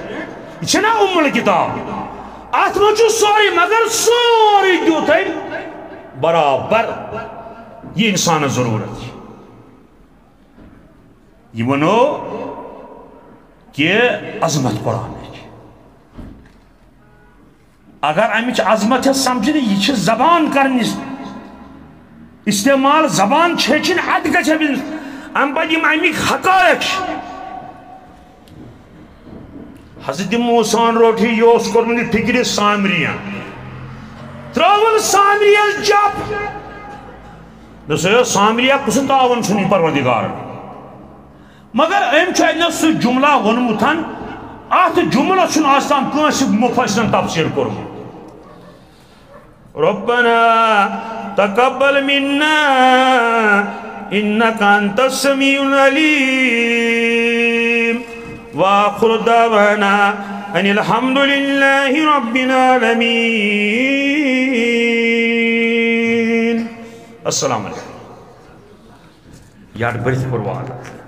یہِ چھےٚ نا اُمُل کِتاب؟ اتھ منٛز چھُ سورُے، مگر سورُے دیُت أمۍ برابر۔ یہِ انسانس ضروٗرت چھِ۔ یہِ وَنو کہِ عظمت قرآنٕچ۔ اگر امِچ عظمت ہیٚژ سمجھنہِ، یہِ چھِ زبان کرنہِ استعمال، زبان چھیٚچھِنۍ، اتھ گژھِ أمِس امہِ پتہٕ یِم امیِکۍ حقائق چھِ۔ حضرت موسیٰ ہن روٚٹ یہِ، یہِ اوس کوٚرمُت یہِ فکرِ سامریہ، ترٲوٕن سامریس جپ۔ دوٚپُس، "ہے سامریہ، کُس تعاون چھُنہٕ یہِ پروردگارن؟" مگر أمۍ چھُ اَتہِ نَس سُہ جملہ ووٚنمُت، اَتھ جملس چھُنہٕ آز تام کٲنٛسہِ مفسرن تفسیر کوٚرمُت۔ ربنا تقبل منا انك انت السميع العليم واخر دعوانا ان الحمد لله رب العالمين۔ السلام علیکم۔ یڈ بٔرِتھ کوٚر وعدٕ۔